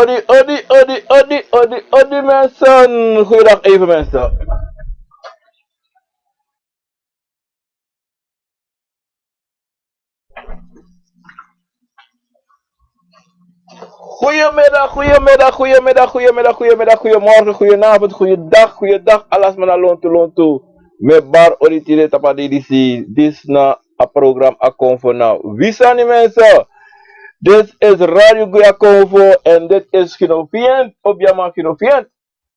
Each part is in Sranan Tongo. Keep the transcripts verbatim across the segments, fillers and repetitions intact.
Odi, odi, odi, odi, odi, odi, mensen. Goeiedag even, mensen. Goedemiddag, goedemiddag, goedemiddag, goedemiddag, goedemiddag, goedemiddag, goedemorgen, goedenavond, goeiedag, goeiedag. Alasma na lontu, lontu. Mi e bari odi tide tapu a dei disi. Disi na a program Akomfo na Wi Sani, mensen. Dit is Radio Guya Konfo en dit is Gino Fient, Obiaman Gino Fient.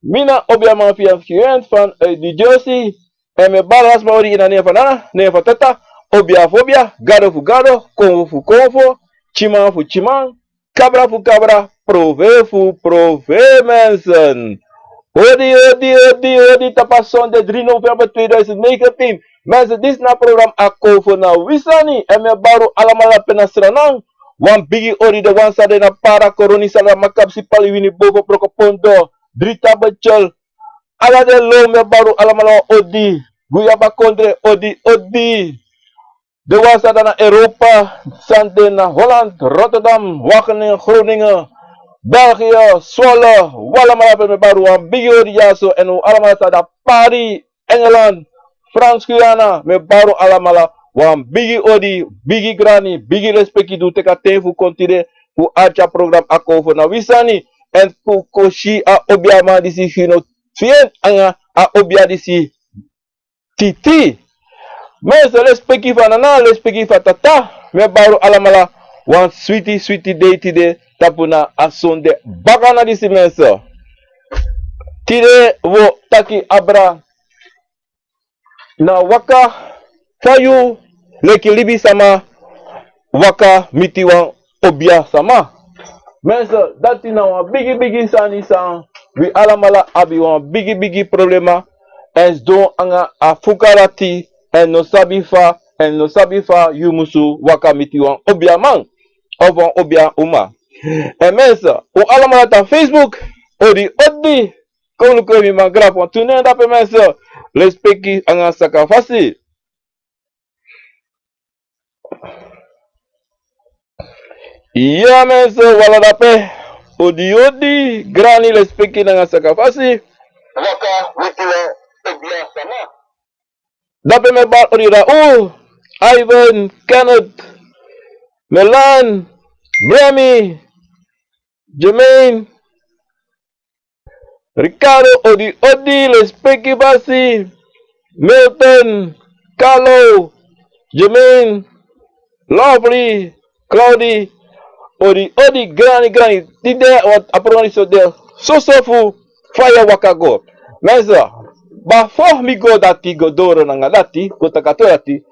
Mi na Obiaman Fient, Fient vanuit New Jersey. En mi e bari alasma odi ini a nen fu Nana, nen fu Tata, Obia fu Obia, Gado fu Gado, Konfo fu Konfo, Tyiman fu Tyiman, Kabra fu Kabra, Profe fu Profe, mensen. Odi, odi, odi, odi, tapu a sonde drie november tweeduizend negentien. Mensen, disi na program Akomfo na Wi Sani. En mi e bari un alamala pe na Sranan. Wan bigi odi den wan san de na Para, Koroni, Sranan, Makapsipali, Wini, Bofo, Brokopondo, Drita, Bechel. Ala den lo, mi e bari un alamala wan odi. Guyaba kondre, odi, odi. Den wan san de na Europa, san de na Holland, Rotterdam, Wageningen, Groningen, België, Zwolle, un alamala pe mi e bari un wan bigi odi dyaso, en un alamala san de na Paris, Engeland, Frans Guyana, mi e bari un alamala wan bigi odi, bigi grani, bigi respeki di un teki a ten fu kon tide, fu arki a program Akomfo na Wi Sani, en fu kon si a obiaman disi Gino Fient anga a obia disi Titi. Mensen, respeki fu a nana, respeki fu a tata. Mi e bari un alamala wan switi, switi dei tide, tapu na a sonde bakana disi, mensen. Tide wi o taki abra na waka fa yu leki libisama waka miti wan obia sama. Mensen, dati na wan bigi bigi sani san wi alamala abi wan bigi bigi problema, en sidon anga a fuka dati, en no sabi fa, en no sabi fa yu musu waka miti wan obiaman of wan obia uma. En mensen, un alamala tapu Facebook, odi odi, kon luku en, mi man grafu wan tu nen dape, mensen. Respeki anga sakafasi. Ya mensen, un ala dape. Odi odi, grani, respeki nanga sakafasi. Waka miti wan obia sama. Dape mi e bari odi na u, Ivan, Kenneth, Melan, Bremi, Jermaine, Ricardo, odi odi, respeki fasi, Milton, Carlo, Jermaine, Lovely, Claudy, odi odi, grani grani. Tide wan a program disi o de soso fu fa yu e waka go. Mensen, bifo mi go dati, go doro nanga dati, go taki a tori dati,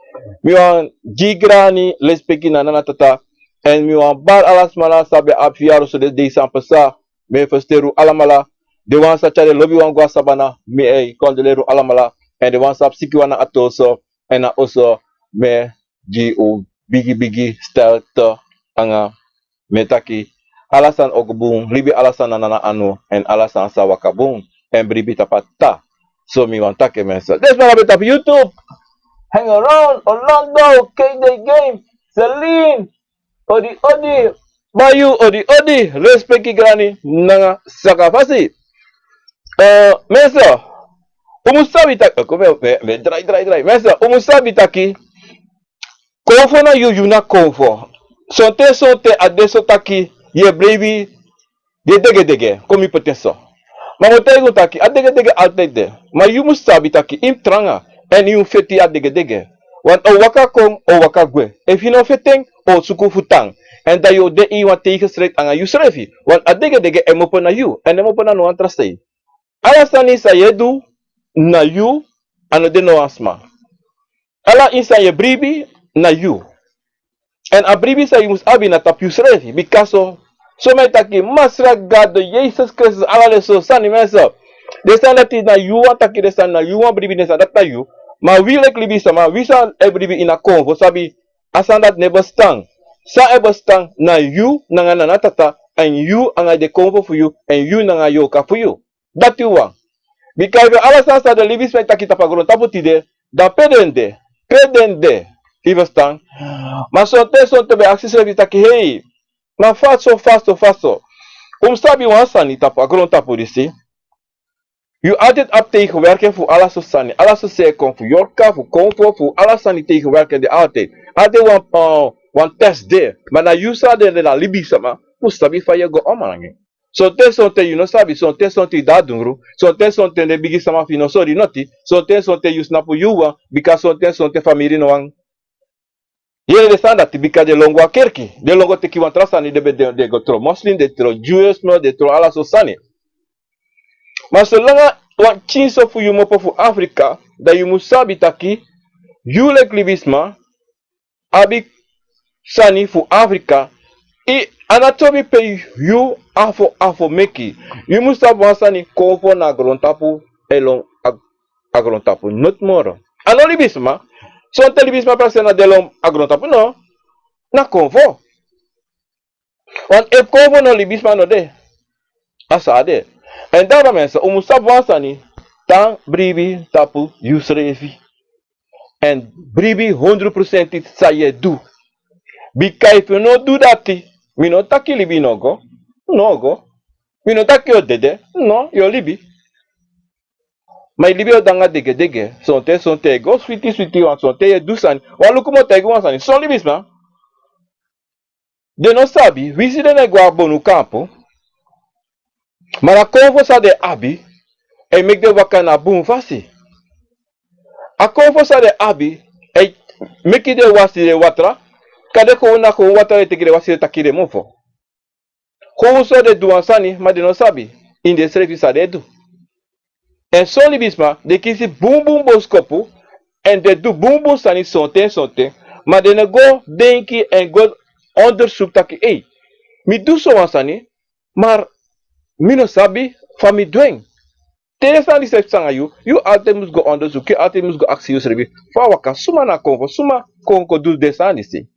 mi wani gi grani, respeki na nana, tata, en mi wani bari ala sma san ben abi fiyari so den dei san pasa. Mi e feliciteri un alamala. Den wan san tyari den lobi wan go a sabana, mi e kondoleri un alamala. En den wan san abi siki wan na ati oso, en na oso, mi e gi un bigi bigi sterkte anga mi e taki ala sani o go bun, libi ala sani na nana anu, en ala sani sa waka bun, en bribi tapu a tata. So mi wani taki, mensen. Den sma na ben tapu YouTube. Hang around, Orlando, K D Game, Celine, odi odi, Bayu, odi odi, respeki, grani nanga sakafasi. Eh, mensen, un mus sabi taki, eh, kon mi, mi, mi drai, drai, drai. Mensen, un mus sabi taki, konfo na yu, yu na konfo. Sonten, sonten a de so taki yu e breibi den degedege, kon mi poti en so. Ma mi o taigi un taki, a degedege altijd de. Ma yu mus sabi taki yu mus tranga, en yu mus feti a degedege. Want a o waka kon, a o waka gwe. Efu yu no feti en, a o suku fu tan. En dan yu o de ini wan tegenstrijd anga yusrefi. Want a degedege e mus opo na yu, en e mus opo na no wan tra sei. Ala sani san yu e du, na yu, a no de no wan sma. Ala ini san yu e bribi, na yu. En a bribi san yu mus abi na tapu yusrefi. Bika so, so mi e taki, Masra Gado, Yesus Kristus, ala den so sani, mensen. Den sani dati na yu wani taki, den sani na yu wani bribi, den sani dati na yu. Ma wi leki libisama, wi san e bribi ini a konfo, sabi, a sani dati no e bestan. San e bestan na yu nanga nana, tata, en yu anga den konfo fu yu, en yu nanga yorka fu yu. Dati wan. Bika efu ala sani san den libisma e taki tapu a grontapu tide, dan pe den de? Pe den de? Yu e bestan? Ma sonten, sonten mi e aksi yusrefi taki, hei, ma fa so, fa so, fa so. Un mus sabi wan sani tapu a grontapu disi. Yu altijd abi tegenwerking fu ala sortu sani. Ala sortu sani e kon fu yorka, fu konfo, fu ala sani tegenwerking de altijd. Altijd wan, eh, wan test de. Ma na yu san de, de na libisma, fu sabi fa yu e go om nanga en. Sonten sonten yu no sabi, sonten sonten yu de na dungru, sonten sonten den bigi sama fu yu no sori noti, sonten sonten yu snapu yu wawan, bika sonten sonten famiri no wani yere den sani dati, bika den lon go a kerki, den lon go teki wan tra sani, den ben de, den go tron moslim, den tron judaïsme, den tron ala sortu sani. Ma solanga wan pikinso fu yu kmopo fu Afrika, dan yu mus sabi taki yu leki libisma abi sani fu Afrika, i, a no trobi pe yu afo, afo meki. Yu mus sabi wan sani, konfo na grontapu, e lon a, a grontapu noti moro. A no libisma, sonten libisma prakseri na den lon a grontapu, no, na konfo. Want efu konfo no libisma no de, a san a de. En daarom mensen, un mus sabi wan sani, tan bribi tapu yusrefi. En bribi hondro prosenti san yu e du. Bika efu yu no du dati, mi no taki libi no go, no go. Mi no taki yu o dede, no, yu o libi. Ma yu libi o de nanga degedege, sonten, sonten e go switi, switi, want sonten yu e du sani. Wan luku mi o taigi wan sani, son libisma, den no sabi, winsi den no e go a bonu kampu, ma na konfo san den abi e meki den waka na bun fasi. A konfo san den abi e meki den wasi den watra, kande kon na kon watra den teki den wasi den taki den mofo. Kon so den du wan sani, ma den no sabi ini densrefi san den e du. Èn son libisma, den kisi bunbun boskopu, èn den du bunbun sani sonten sonten, ma den no go denki èn go ondersuku taki: ei, mi du so wan sani, ma mi no sabi fa mi du en. Te den sani disi e psa nanga yu, yu altijd mus go ondersuku, yu altijd mus go aksi yusrefi fa a waka, suma na konfo, suma kon kon du den sani disi.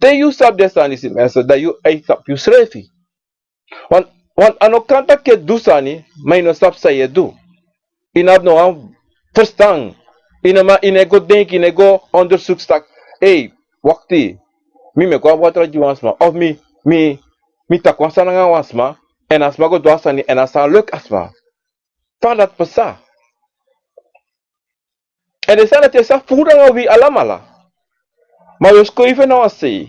Te yu sabi den sani disi, mensen, dan yu e sabi yusrefi. Want, want a no kan taki yu e du sani, ma yu no sabi san yu e du. Yu no abi no wan ferstan. Yu no man, yu no e go denki, yu no e go ondersuku taki: ei, wakti, mi meki wan watra gi wan sma, of mi, mi, mi taki wan sani nanga wan sma, èn a sma go du a sani, èn a sani leki a sma. Fa dati pasa? Èn den sani dati e sa furu nanga wi alamala. Ma wi o skoifi na wan sei.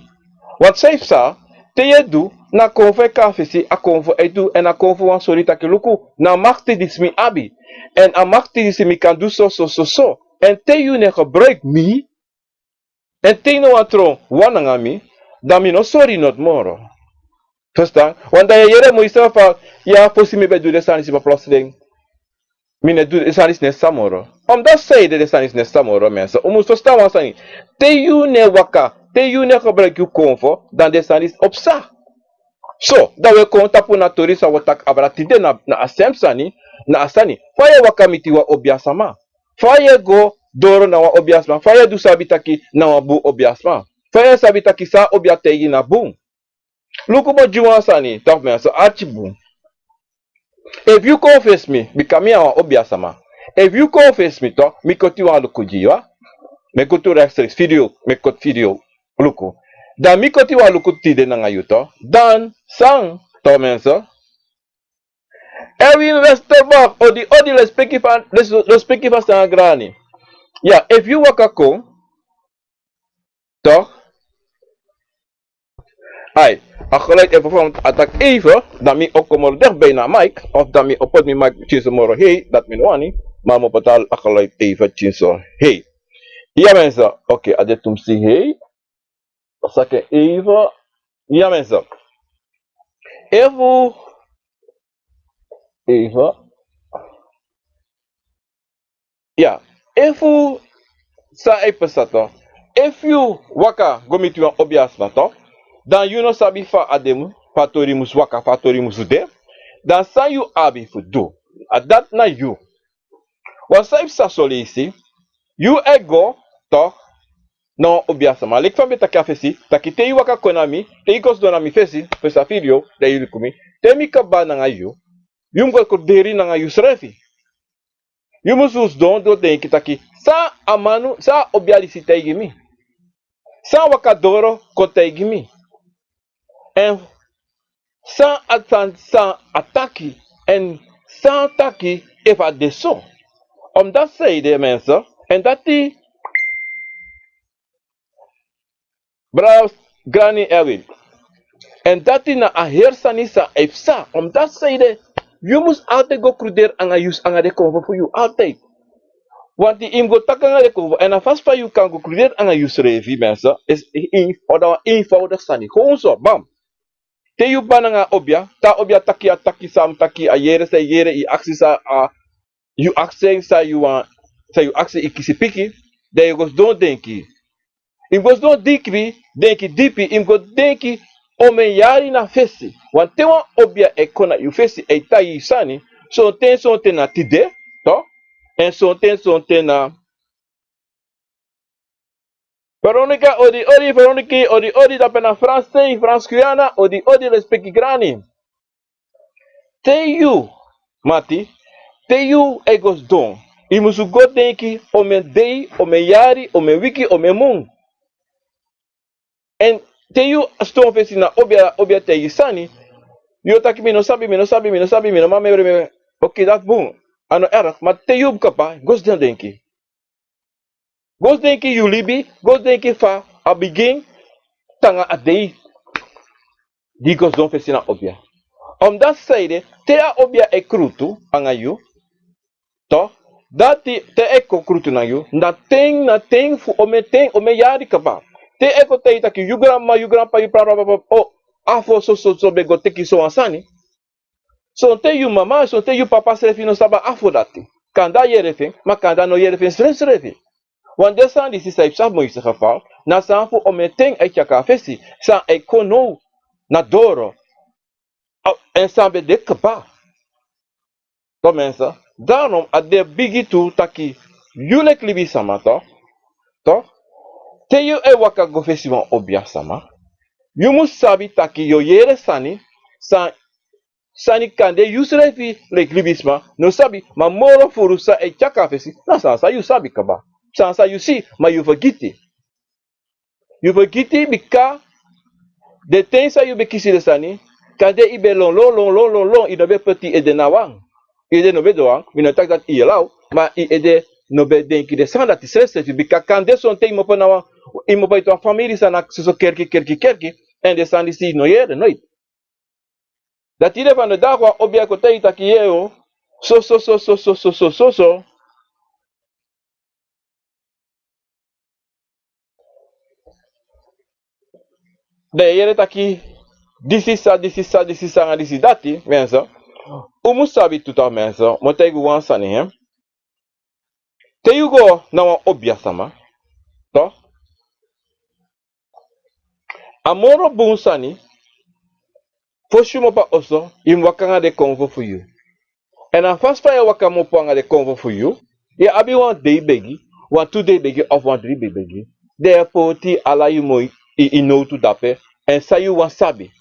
Want san e psa, te yu e du, na konfo e kon na fesi, a konfo e du, èn a konfo wani sori taki: luku, na makti disi mi abi. Èn a makti disi mi kan du so, so, so, so. Èn te yu no e gebruiki mi, èn te yu no wani tron wan nanga mi, dan mi no sori noti moro. Ferstan? Want dan yu e yere moisrefi fa, ya, fosi mi ben du den sani disi, ma plotseling mi no e du den sani disi, no e psa moro. Omdat san ede den sani disi no e psa moro, mensen, un mus ferstan wan sani. Te yu no e waka, te yu no e gebruiki yu konfo, dan den sani disi o psa. So, dan wi e kon tapu na tori san wi o taki abra tide na, na a sem sani, na a sani. Fa yu e waka miti wan obiasma? Fa yu e go doro na wan obiasma? Fa yu e du sabi taki na wan bun obiasma? Fa yu e sabi taki san a obia taigi na bun? Luku, mi o gi wan sani, toch, mensen, arki bun. Efu yu kon fesi mi, bika mi na wan obiasma. Efu yu kon fesi mi, toch, mi koti wan luku gi yu, a? Mi e go tu rechtstreeks, video, mi e koti video, luku. Dan mi koti wan luku tide nanga yu, toch. Dan san, toch, mensen. Erwin Westerborg, odi, odi, lespeki fa, les-, lespeki fa san a grani. Ya, efu yu waka kon, toch. Ai, a geluid even van a taki even, dan mi o kon moro dichtbij na mic, of dan mi o poti mi mic pikinso moro hei, dati mi no wani, ma mi o poti a geluid even pikinso hei. Ya, mensen, oké, a de tumsi hei. Sake even. Ya, mensen. Efu, even. Ya, efu san e pasa, toch. Efu yu waka go miti wan obiasma, toch, dan yu no sabi fa a de mu, fa a tori mus waka, fa a tori mus de, dan san yu abi fu du? A dati na yu. Wan san e psa son leisi, yu e go, toch, na wan obiasma. Leki fa mi ben taki a fesi, taki te yu waka kon na mi, te yu kon sidon na mi fesi, fesi a video, dan yu luku mi. Te mi kaba nanga yu, yu mus go kon deri nanga yusrefi. Yu mus sidon, dan denki taki: san a man, san a obia disi taigi mi? San a waka doro kon taigi mi? Èn san a san san a taki, èn san a taki efu a de so. Omdati seide mense, èn dati brada Grani Erwin. Èn dati na a heri sani san e psa. Omdati seide yu mus altide go kruderi anga yu anga den konfo fu yu altide. Wanti yu mus go taki anga den konfo èn a fasi fa yu kan go kruderi anga yusrefi mense, isi wan eenvoudige sani. Gewoon so bam. Te yu bari nanga a obia, te a obia taki a taki san a mus taki, a yere san yu yere, yu aksi san a yu aksi san yu wani, san yu aksi yu kisi piki, dan yu go sidon denki. Yu mus go sidon dipi, denki dipi, yu mus go denki omeni yari na fesi. Wanten wan obia e kon na yu fesi e taigi yu sani, sonten sonten na tide, to, èn sonten sonten na Veronica, odi odi, Veronica, odi odi, dape na Frans sei, Frans Guyana, odi odi, respeki grani. Te yu, mati, te yu e go sidon, yu musu go denki omeni dei, omeni yari, omeni wiki, omeni mun. Èn te yu sidon fesi na obia, obia taigi sani, yu o taki mi no sabi, mi no sabi, mi no sabi, mi no man memre mi. Oké, dati bun, a no erg, ma te yu kaba, go sidon denki. Go denki yu libi, go denki fa a bigin te nanga a dei di yu go sidon fesi na obia. Omdati seide te a obia e krutu nanga yu, to, dati te a e kon krutu nanga yu, na ten, na ten fu omeni ten, omeni yari kaba. Te a e kon taigi yu taki yu granmama, yu granpapa, yu prapra, o, afo soso so ben go teki sowan sani. Sonten yu mama, sonten yu papa srefi no sabi a afo dati. Kande a yere fu en, ma kande a no yere fu en srefsrefi. Wan den sani disi san yu psa fu moi srefi a fal, na sani fu omeni ten a e tyari kon na fesi, san a e kon now na doro. Èn san ben de kaba. To mense, darom a de bigi tu taki yu leki libisama, to, to, te yu e waka go fesi wan obia sama, yu mus sabi taki yu o yere sani, san sani kande yusrefi leki libisma no sabi, ma moro furu san e tyari kon na fesi, na sani san yu sabi kaba. Sani san yu si, ma yu fergiti. Yu fergiti bika den ten san yu ben kisi den sani, kande yu ben lon lon lon lon lon lon, yu no ben poti yu ede na wan. Yu ede no ben de wan, mi no taki dati yu e law, ma yu ede no ben denki den sani dati srefsrefi, bika kande sonten yu mus opo na wan, yu mus opo ete wan famiri san na soso kerki kerki kerki, èn den sani disi yu no yere noiti. Dati de fa no dati wan obia kon taigi yu taki yee o, soso soso soso soso. Dan yu e yere taki disi sa, disi sa, disi sa nanga disi dati, mense. Un mus sabi tu taki mense, mi o taigi un wan sani, hè. Te yu go na wan obia sama, to, a moro bun sani, fosi yu mus opo a oso, yu mus waka nanga den konfo fu yu. Èn a fasi fa yu e waka mus opo nanga den konfo fu yu, yu abi wan dei begi, wan tu dei begi, of wan dri dei begi. Den e poti ala yu moi, yu, yu nowtu dape, èn san yu wani sabi.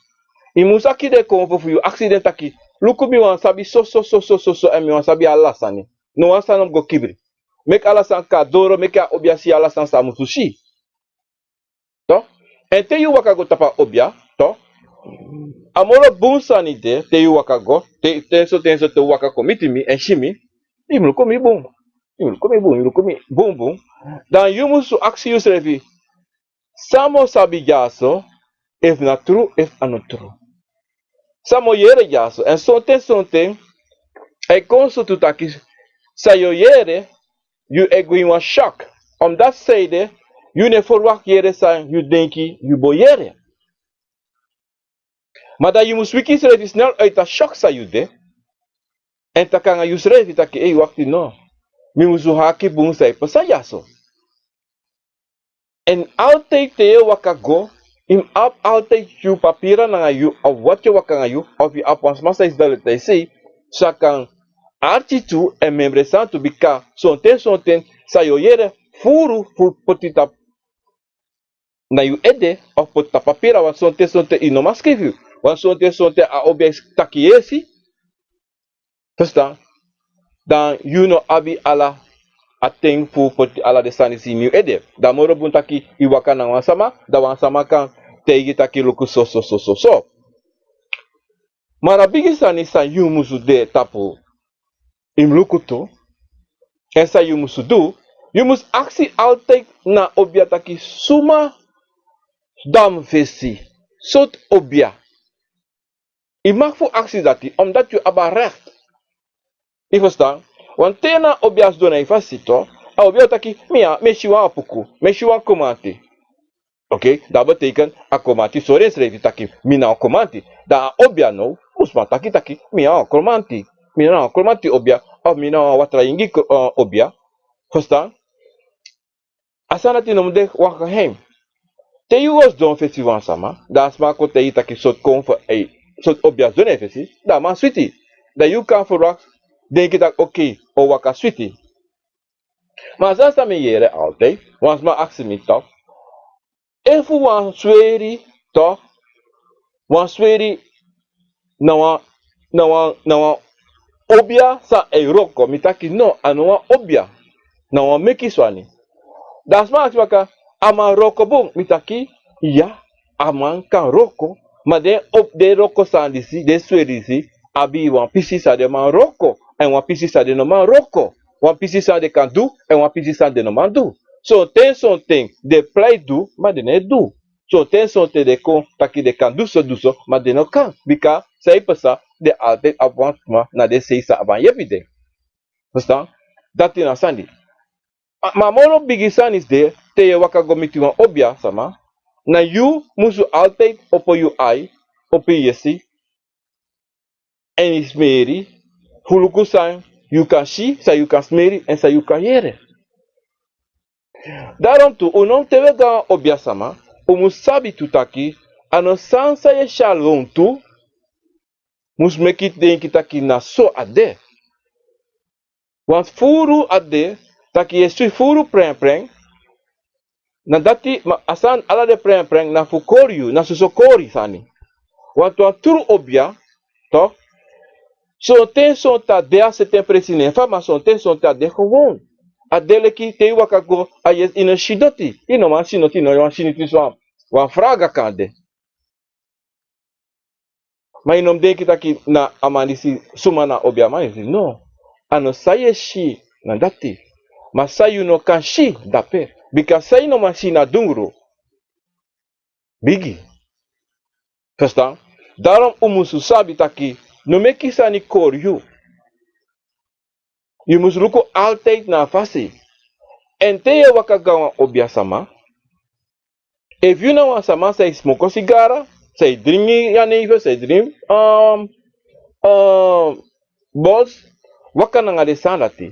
Yu mus taki den konfo fu yu, aksi den taki, luku mi wani sabi so so so so so, èn mi wani sabi ala sani. No wan sani no mus go kibri. Meki ala sani kon na doro, meki a obia si ala sani san a musu si. To? Èn te yu waka go tapu a obia, to? A moro bun sani de, te yu waka go, te, te so, te so, te waka kon miti mi, èn si mi, yu mus luku mi bun. Yu mus luku mi bun, yu mus luku mi bun bun. Dan yu musu aksi yusrefi, san mi o sabi dyaso, efu na tru, efu a no tru. San mi o yere dyaso, èn sonten, sonten, a e kon so tu taki, san yu o yere, yu e go ini wan shock. Omdati seide, yu no e ferwakti yere san yu denki yu bo yere. Ma dan yu mus wiki yusrefi snel uit a shock san yu de. Èn taki nanga yusrefi taki, ei, wakti no. Mi musu haki bun san e pasa dyaso. Èn altijd te yu e waka go, yu mus abi altijd yu papira nanga yu, of wati yu e waka nanga yu, of yu abi wan sma san e sidon leti na yu sei, san kan arki tu èn memre san tu, bika sonten, sonten, san yu o yere, furu, fu poti tapu na yu ede, of poti tapu papira, want sonten, sonten, yu no man skrifi, want sonten, sonten, a obia e taki yesi, Verstaan? Dan yu no abi ala a ten fu poti ala den sani disi ini yu ede. Dan moro bun taki yu waka nanga wan sama, dan wan sama kan taigi taki luku so, so, so, so, so. Ma a bigi sani san yu musu de tapu, yu mus luku tu, èn san yu musu du, yu mus aksi altijd na obia taki suma dan fesi, sortu obia. Yu mag fu aksi dati, omdat yu abi a recht. Yu verstaan? Want te na obia sidon na yu fasi, toch, a obia o taki, mi ya, mi e si wan apuku, mi e si wan komanti. Oké, dat betekent a komanti sori ensrefi taki mi na wan komanti. Dan a obia now mus man taki taki mi na wan komanti. Mi na wan komanti obia, of mi na wan watraingi ko-, eh, obia. Verstaan? A sani dati no mus de wan geheim. Te yu go sidon fesi wan sama, dan a sma kon taigi taki sortu kon fu, eh, sortu obia sidon na en fesi, dan a man switi. Dan yu kan verwacht, denki taki oké, a o waka switi. Ma a sani san mi e yere altijd, wan sma aksi mi toch, efu wan sweri, toch, wan sweri na wan, na wan, na wan obia san e wroko, mi taki no, a no wan obia, na wan meki sani. Dan a sma aksi baka, a man wroko bun, mi taki ya, a man kan wroko, ma den op-, den wroko sani disi, den sweri disi, abi wan pisi san den man wroko, èn wan pisi san den no man wroko, wan pisi san den kan du, èn wan pisi san den no man du. Sonten, sonten den prei du, ma den no e du. Sonten, sonten den kon taki den kan du so, du so, ma den no kan. Bika san e pasa, den altijd abi wan sma na den sei san abi wan yepi den. Verstaan? Dati na sani. A, ma moro bigi sani de, te yu e waka go miti wan obia sama, na yu musu altijd opo yu ai, opo yu yesi, èn yu smeri, fu luku san yu kan si, san yu kan smeri, èn san yu kan yere. Daarom tu, un now te un e go na wan obia sama, un mus sabi tu taki, a no san san yu e si a lontu, mus meki yu denki taki na so a de. Want furu a de, taki yu e si furu prenpren, na dati, ma a sani ala den prenpren na fu kori yu, na soso kori sani. Want wan tru obia, toch, sonten, sonten a de a seten presi na en fa, ma sonten, sonten a de gewoon. A de leki te yu waka go, a yesi, yu no si noti, yu no man si noti, yu no man si noti, so wan, wan fraga kan de. Ma yu no mus denki taki na a man disi suma na obia man disi. No. A no san yu e si na dati. Ma san yu no kan si dape. Bika san yu no man si na dungru. Bigi. Verstaan? Daarom un musu sabi taki, no meki sani kori yu. Yu mus luku altijd na a fasi. Èn te yu e waka go na wan obia sama, efu yu na wan sama san e smoko sigara, san e dringi jenever, san e dringi, um, um, bols, waka nanga den sani dati.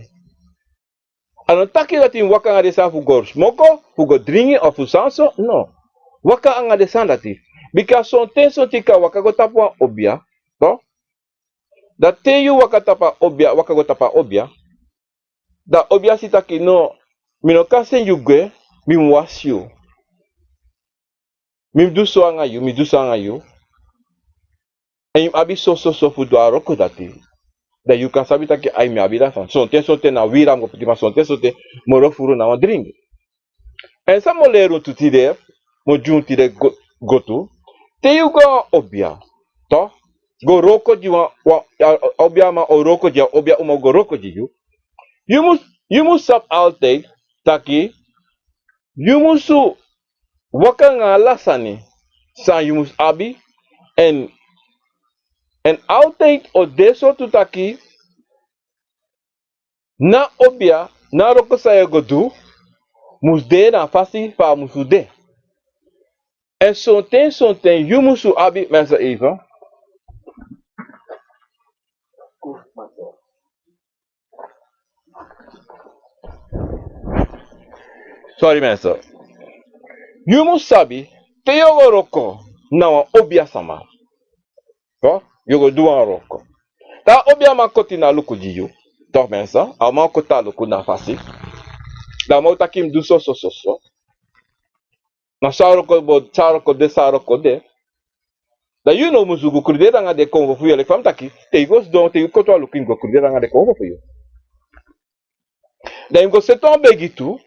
A no taki dati yu mus waka nanga den sani fu go smoko, fu go dringi, of fu san so, no. Waka nanga den sani dati. Bika sonten, sonten yu kan waka go tapu wan obia, toch? Dan te yu waka tapu a obia, waka go tapu a obia, dan obia si taki no, mi no kan seni yu gwe, mi mus wasi yu. Mi mus du so nanga yu, mi mus du so nanga yu. Èn yu mus abi so, so, so fu du a wroko dati. Dan yu kan sabi taki ai, mi abi dati sani. Sonten, sonten na wiri a mus go poti, ma sonten, sonten moro furu na wan dringi. Èn san mi o leri unu tu tide, mi o gi unu tide go, go tu. Te yu go na wan obia, toch, go wroko gi wan, wan, a, a, obiaman o wroko gi yu, a obia uma o go wroko gi yu. Yu mus, yu mus sabi altijd taki, yu musu waka nanga ala sani san yu mus abi, èn, èn altijd o de so tu taki, na obia, na wroko san yu e go du, mus de na a fasi fa a musu de. Èn sonten, sonten yu musu abi, mensen even. Sorry, mensen. Yu mus sabi, te yu o go wroko na wan obia sama, toch, yu o go du wan wroko. Dan a obiaman koti na luku gi yu. Toch mensen, a man koti a luku na fasi. Dan a man o taki mi mus du so, so, so, so. Na so a wroko bo, so a wroko de, so a wroko de. Dan yu now musu go kruderi nanga den konfo fu yu, leki fa mi taki, te yu go sidon, te yu koti wan luku, yu mus go kruderi nanga den konfo fu yu. Dan yu mus go seti wan begi tu,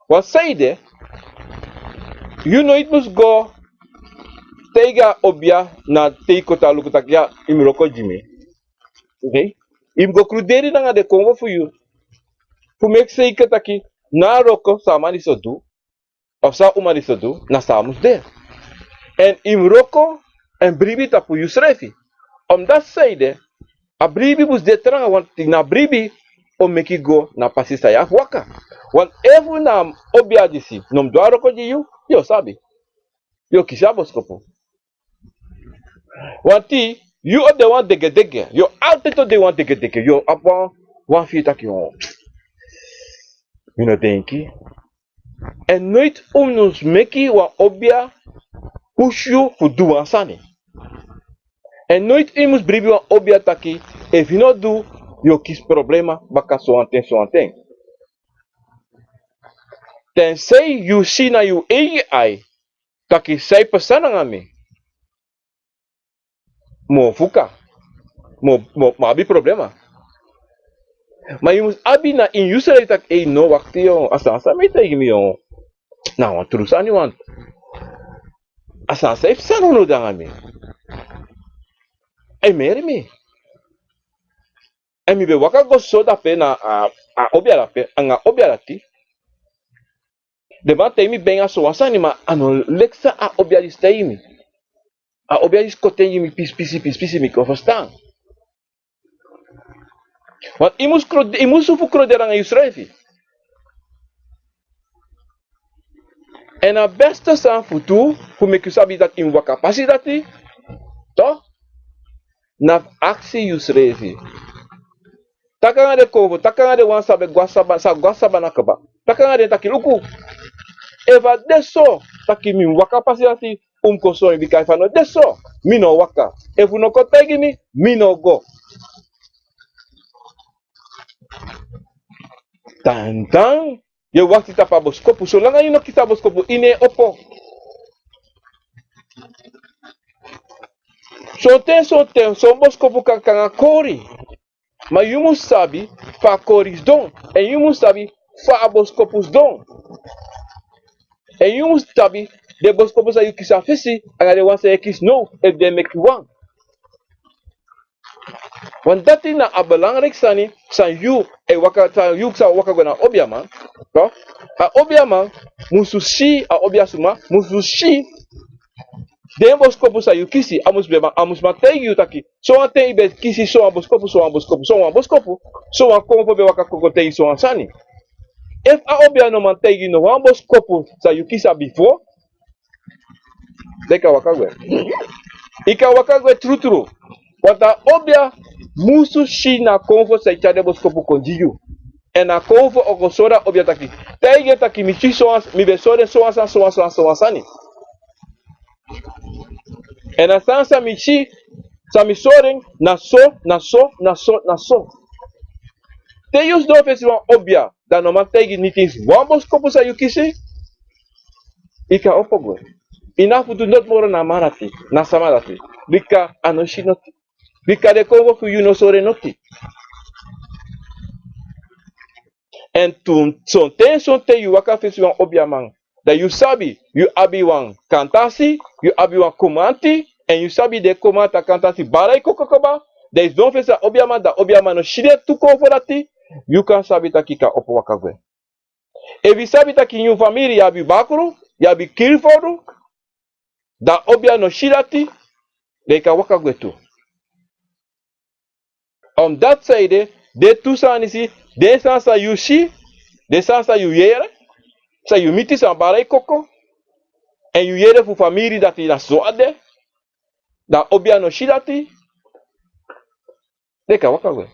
wan saide, yu no iti mus go taigi a obia na te yu kon tan luku taki ya, yu mus wroko gi mi. Oké? Yu mus go kruderi nanga den konfo fu yu fu meki seker taki na a wroko san a man disi o du, of san a uma disi o du, na san a mus de. Èn yu mus wroko èn bribi tapu yusrefi. Omdati san ede, a bribi mus de tranga, want na bribi o meki go na pasi san yu abi fu waka. Want efu na a obia disi no mus du a wroko gi yu, yu o sabi. Yu o kisi a boskopu. Want yu o de wan degedege, yu o altijd o de wan degedege, yu o abi wan, wan fii taki, o, mi no denki. Èn noiti un mus meki wan obia pusu yu fu du wan sani. Èn noiti un mus bribi wan obia taki, efu yu no du, yu o kisi problema baka sowan ten, sowan ten. Tensei yu si na yu eigi ai taki san e pasa nanga mi, mi o fuka, mi o, mi o, mi o abi problema. Ma yu mus abi na ini yusrefi taki, ei, no, wakti, yo, a sani san mi e taigi mi, yo, na wan tru sani, want a sani san e pasa nownow nanga mi, a e meri mi. Èn mi ben waka go so dape na a, a obia dape, anga a obia dati. Den man taigi mi ben a sowan sani, ma a no leki san a obia disi taigi mi. A obia disi koti en gi mi pisi pisi pisi pisi, mi kon ferstan. Want yu mus kro-, yu mus suku fu kruderi nanga yusrefi. Èn a beste sani fu du, fu meki yu sabi taki yu mus waka pasi dati, toch, na fu aksi yusrefi. Taki nanga den konfo, taki nanga den wan san ben go a saba, san go a sabana kaba. Taki nanga den taki, luku, efu a de so taki mi mus waka pasi dati, un mus kon sori mi, bika efu a no de so, mi no o waka. Efu un no kon taigi mi, mi no o go. Tantan, yu e wakti tapu a boskopu. Solanga yu no kisi a boskopu, yu no e opo. Sonten, sonten, son boskopu kan kon nanga kori. Ma yu mus sabi fa a kori sidon. Èn yu mus sabi fa a boskopu sidon. Èn yu mus sabi den boskopu san yu kisi a fesi, anga den wan san yu e kisi now, efu den e meki wan. Want dati na a belangrijk sani, san yu e waka, san yu sa waka go na obiaman. Toch? A obiaman musu si, a obiasuma musu si den boskopu san yu kisi, a mus ben man, a mus man taigi yu taki, sowan ten yu ben kisi sowan boskopu, sowan boskopu, sowan boskopu, sowan konfo ben waka kon kon taigi sowan sani. Efu a obia no man taigi yu no wan boskopu san yu kisi a bifo, den kan waka gwe. Yu kan waka gwe trutru. Want a obia musu si na konfo san e tyari den boskopu kon gi yu. Èn a konfo o go sori a obia taki, taigi en taki mi si sowan, mi ben sori en sowan sani, sowan sani, sowan sani. Èn a sani san mi si, san mi sori en, na so, na so, na so, na so. Te yu sidon fesi wan obia, dan no man taigi niti, wan boskopu san yu kisi, yu kan opo gwe. Yu no abi fu du noti moro na a man dati, na a sama dati. Bika a no si noti. Bika den konfo fu yu no sori en noti. Èn tu, sonten, sonten yu waka fesi wan obiaman, dan yu sabi, yu abi wan kantasi, yu abi wan komanti, èn yu sabi den komanti a kantasi bara e koko kaba, dan yu sidon fesi a obiaman, dan obiaman no si den tu konfo dati, yu kan sabi taki yu kan opo waka gwe. Efu yu sabi taki ini yu famiri yu abi bakru, yu abi kiri fodu, dan obia no si dati, dan yu kan waka gwe tu. Omdati san ede, den tu sani disi, den sani san yu si, den sani san yu yere, san yu miti san bara e koko, èn yu yere fu famiri dati na so a de, dan obia no si dati, den kan waka gwe.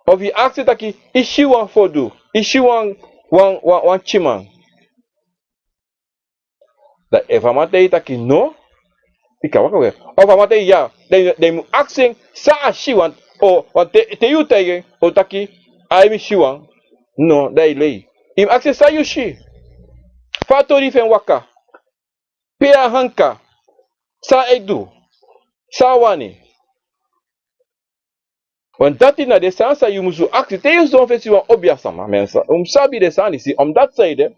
Of yu aksi taki, yu si wan fodu, yu si wan, wan, wan, wan tyiman. Dan efu a man taigi yu taki no, yu kan waka gwe. Of a man taigi yu ya, dan yu, dan yu mu aksi en san a si, want, o, want te, te yu taigi en, o taki, ai, mi si wan. No, dan yu lei. Yu mu aksi en san yu si. Fa a tori fu en waka. Pe a hanka. San a e du. San a wani. Want dati na den sani san yu musu aksi te yu sidon fesi wan obiasama, mensen. Un mu sabi den sani disi, omdati san ede,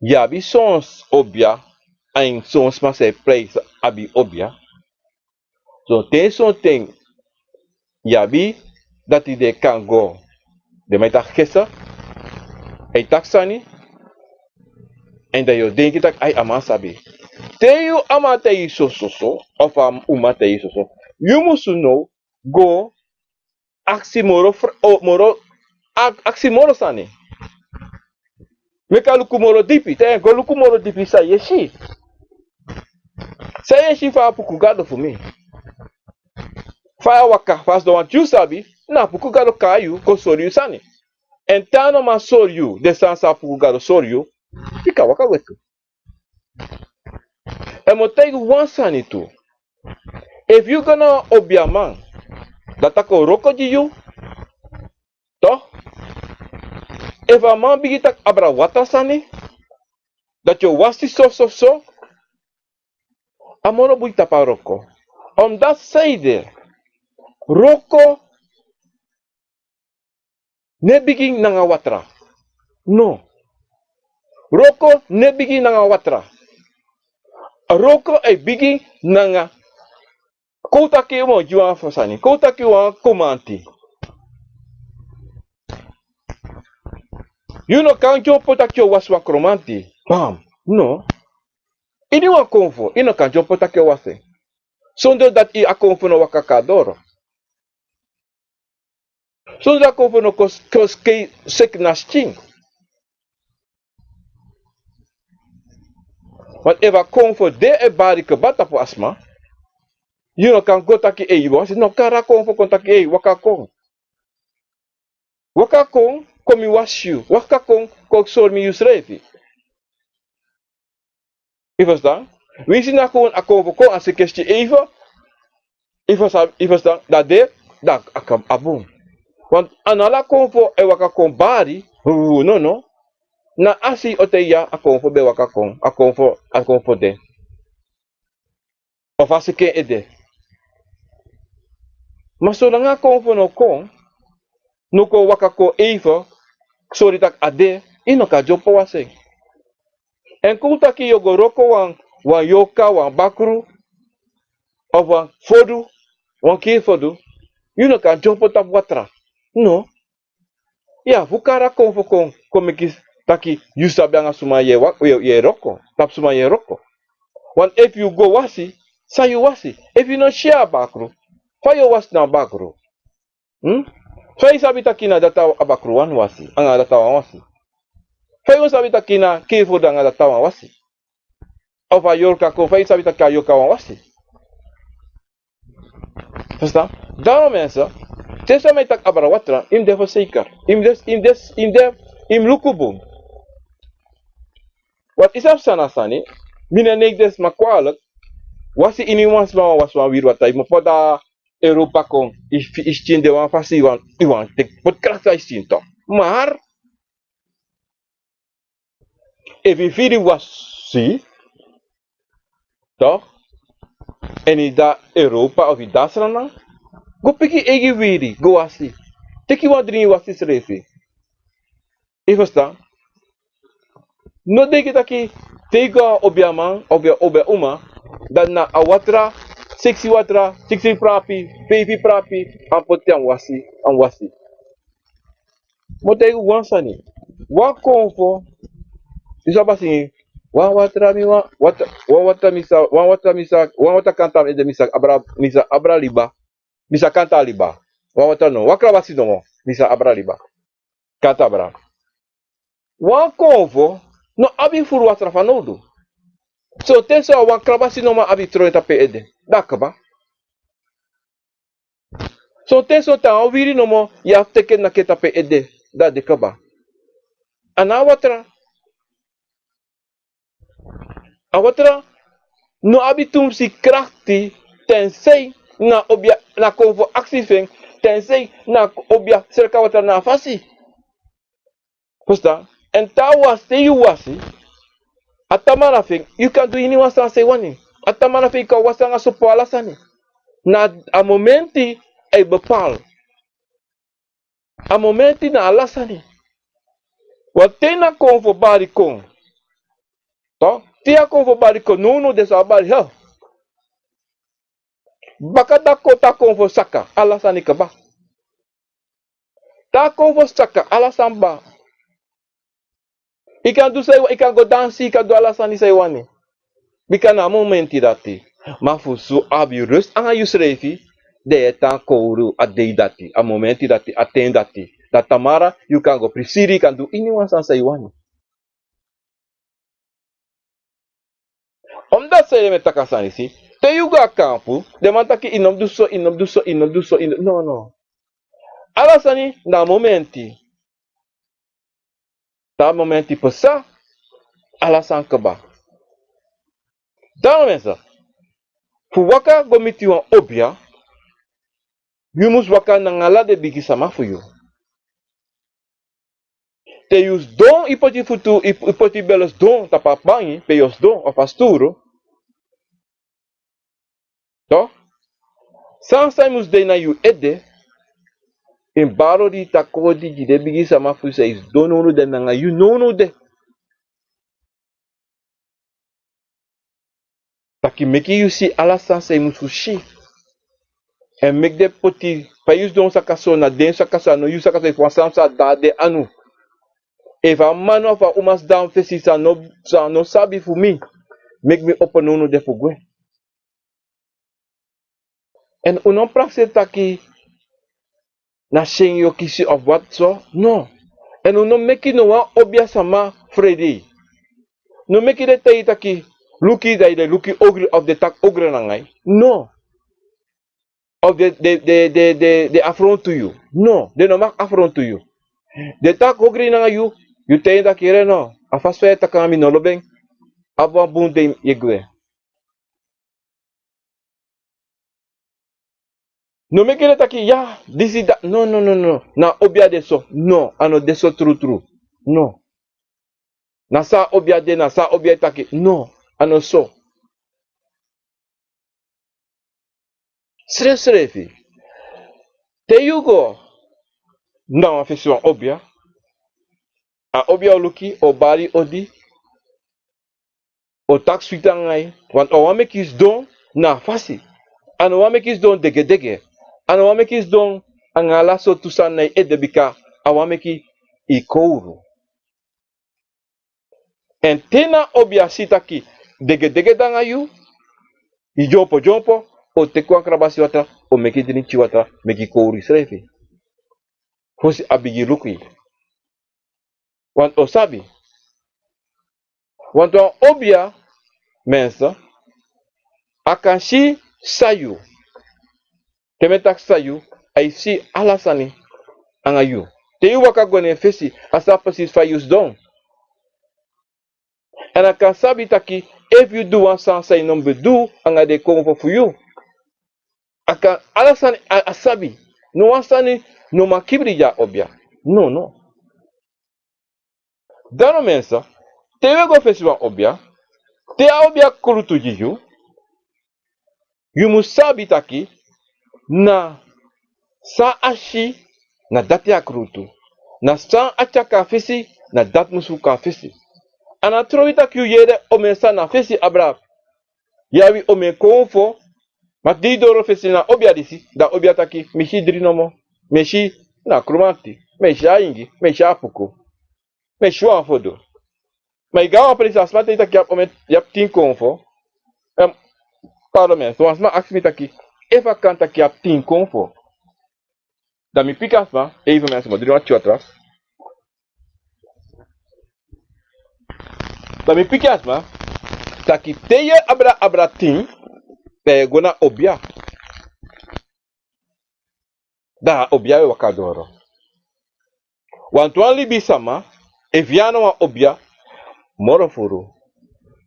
Yu abi son obia, èn son sma san e prei abi obia. Sonten sonten yu abi dati den kan go, den man e taki gesa, e taki sani, èn dan yu o denki taki ai, a man sabi. Te yu, a man taigi yu sososo, of a uma taigi yu soso, yu musu now go aksi moro, moro, aksi moro sani. Meki a luku moro dipi, te go luku moro dipi san yu e si. San yu e si fa a puku gado fu mi. Fa yu e waka, fa a sidon, want yu sabi na a puku gado kai yu kon sori yu sani. Èn te a no man sori yu den sani san a puku gado sori yu, yu kan waka gwe tu. Èn mi o taigi wan sani tu. Efu yu go na wan obiaman, dati a kon wroko gi yu, toch, efu a man bigin taki abra watra sani, dati yu o wasi sososo, a moro bun tapu a wroko. Omdat san ede, wroko no e bigin nanga watra. No. Wroko no e bigin nanga watra. Wroko e bigin nanga, kon un taki yu mu gi wan fu sani, kon un taki wan kromanti. Yu no kan dyompo taki yu o wasi wan kromanti. Bam. No. Ini wan konfo yu no kan dyompo taki yu o wasi en. Sondro dati a konfo no waka kon na doro. Sondro a konfo no kon, kon seki na skin. Want efu a konfo de e bari kaba tapu a sma, yu no kan go taki ei, yu wasi, no, kari a konfo kon taki ei, waka kon. Waka kon, kon mi wasi yu. Waka kon, kon sori mi yusrefi. Yu ferstan? Winsi na kon a konfo kon a sekesti eive. Yu ferstan? Yu ferstan? Dan de, dan a kan a bun. Want a no ala konfo e waka kon bari. Hu, no, no. Na a si o taigi yu a konfo ben waka kon, a konfo, a konfo de. Of a seki en ede. Ma solanga a konfo no kon, no kon waka kon eive, sori taki a de, yu no kan dyompo wasi en. Èn kon un taki yu o go wroko wan, wan yorka, wan bakru, of wan fodu, wan kiri fodu, yu no kan dyompo tapu watra. No. Ya, fu kari a konfo kon, kon meki taki yu sabi anga suma yu e wroko, tapu suma yu e wroko. Want efu yu go wasi, san yu wasi? Efu yu no si a bakru, fa yu o wasi na a bakru? Hm? Fa yu sabi taki na dati a bakru wani wasi, anga dati a wani wasi? Fa yu sabi taki na kiri fodu anga dati a wani wasi? Of a yorka kon, fa yu sabi taki a yorka wani wasi? Ferstan? Daarom mensen, te san mi e taki abra watra, yu mus de verzeker. Yu mus de, yu mus de, yu mus de, yu mus luku bun. Want yu sabi san na sani, mi no e neki den sma kwalijk. Wasi ini wan sma, wasi wan wiri watra, yu mus poti a Europa kon, yu, yu skin de wan fasi, yu wani, yu wani teki poti krakti a yu skin toch. Maar efu yu firi wasi, toch? Èn yu de na Europa of yu de na Sranan, go piki eigi wiri, go wasi. Teki wan dringi wasi srefi. Yu ferstan? No denki taki te yu go na obiaman, obia, obia uma, dan na a watra, siksi watra, siksi prapi, feifi prapi, a mus poti a mus wasi, a mus wasi. Mi o taigi wan sani. Wan konfo, yu sabi a singi, wan watra mi wani, watra, wan watra mi sa, wan watra mi sa, wan watra kanta mi ede, mi sa abra, mi sa abra liba, mi sa kanta liba. Wan watra no, wan krabasi nomo, mi sa abra liba. Kanta abra. Wan konfo no abi furu watra fanowdu. Sonten so a wan krabasi nomo abi tron tapu en ede. Dan a kaba. Sonten so te a wan wiri nomo yu abi teki en naki en tapu en ede, dan a de kaba. A no abi watra. A watra no abi tumsi krakti, tensei na obia, na konfo aksi fu en, tensei na obia serka watra na a fasi. Ferstan? Èn te a wasi, te yu wasi, a tamara fu en, yu kan du ini wan sani san yu wani. A tamara fu en yu kan wasi anga sopo, ala sani. Na a momenti a e bepaal. A momenti na ala sani. Want te na konfo bari kon, Te a kon fu bari kon, nownow den sa bari, he. Baka dati kon, te a kon fu saka, ala sani kaba. Te a kon fu saka, ala sani kaba. Yu kan du san yu wani, yu kan go dansi, yu kan du ala sani san yu wani. Bika na a momenti dati. Ma fu yu abi rust nanga yusrefi, dan yu e tan kowru a dei dati, a momenti dati, a ten dati. Dan tamara yu kan go prisiri, yu kan du iniwan sani san yu wani. Omdati san yu e taki a sani disi, te yu go a kampu, den man taki yu no mus du so, yu no mus du so, yu no mus du so, yu no, no, no. Ala sani na momenti. Te a momenti pasa, ala sani kaba. Dan mensen, fu waka go miti wan obia, yu mus waka nanga ala den bigi sama fu yu. Te yu sidon, yu poti futu, yu, yu poti bele sidon tapu a bangi, pe yu o sidon, of a sturu. Toch? San san yu mus de na yu ede, yu mus bari odi, taki odi gi den bigi sama fu yu san yu sidon nownow de nanga yu nownow de. Taki meki yu si ala sani san yu mus fu si. Èn meki den poti, fa yu sidon saka so, na den saka so, a no yu saka so, efu wan sani sa de a den anu. Efu a man of a uma sidon fesi san a no, san a no sabi fu mi, meki mi opo nownow de fu gwe. Èn un no prakseri taki na syen yu o kisi of wat so, no. Èn un no meki no wan obia sama frede. No meki den taigi taki, luku, dan yu de luku ogri of den taki ogri nanga yu. No. Of den, den, den, den, den, den afrontu yu. No, den no mag afrontu yu. Den taki ogri nanga yu, yu taigi den taki yere no, a fasi fa yu e taki nanga mi no lobi en. Abi wan bun dei, yu e gwe. No meki den taki, ya, disi, dati. No, no, no, no. Na obia de so. No, a no de so trutru. No. Na san obia de, na san obia e taki. No, a no so. Srefsrefi. Te yu go na wan fesi wan obia, a obia o luku, o bari odi, o taki switi nanga yu, want a wani meki yu sidon na a fasi. A no wani meki yu sidon degedege. A no wani meki yu sidon nanga ala sortu sani na yu ede, bika a wani meki yu kowru. Èn te na obia si taki degedege de nanga yu, yu dyompo dyompo, o teki wan krabasi watra, o meki drinki watra, meki kowru yusrefi. Fosi a bigin luku yu. Want o sabi. Want wan obia, mensen, a kan si san yu. Te mi e taki san yu, a e si ala sani anga yu. Te yu waka go na en fesi, a sabi precies fa yu sidon. Èn a kan sabi taki, efu yu du wan sani san yu no mus du, anga den konfo fu yu. A kan, ala sani a, a sabi. No wan sani no man kibri gi a obia. No, no. Dan no mensen, te yu e go fesi wan obia, te a obia krutu gi yu, yu mus sabi taki, na san a si, na dati a krutu. Na san a tyari kon na fesi, na dati musu kon na fesi. A no trowe taki yu yere omeni sani na fesi abra. Yu abi omeni konfo, ma di yu doro fesi na obia disi, dan obia taki, mi si dri nomo, mi si na krumanti, mi si a ingi, mi si a puku, mi si wan fodo. Ma yu go na wan presi, a sma taigi yu taki yu abi omeni, yu abi tin konfo. Em, pardon, mensen, wan sma aksi mi taki, efu a kan taki yu abi tin konfo. Dan mi piki a sma, even mensen, mi o dringi wan tyotras. Dan mi piki a sma, taki te yu e abra, abra tin, dan yu e go na obia. Dan a obia e waka doro. Want wan libisama, efu yu abi wan obia, moro furu,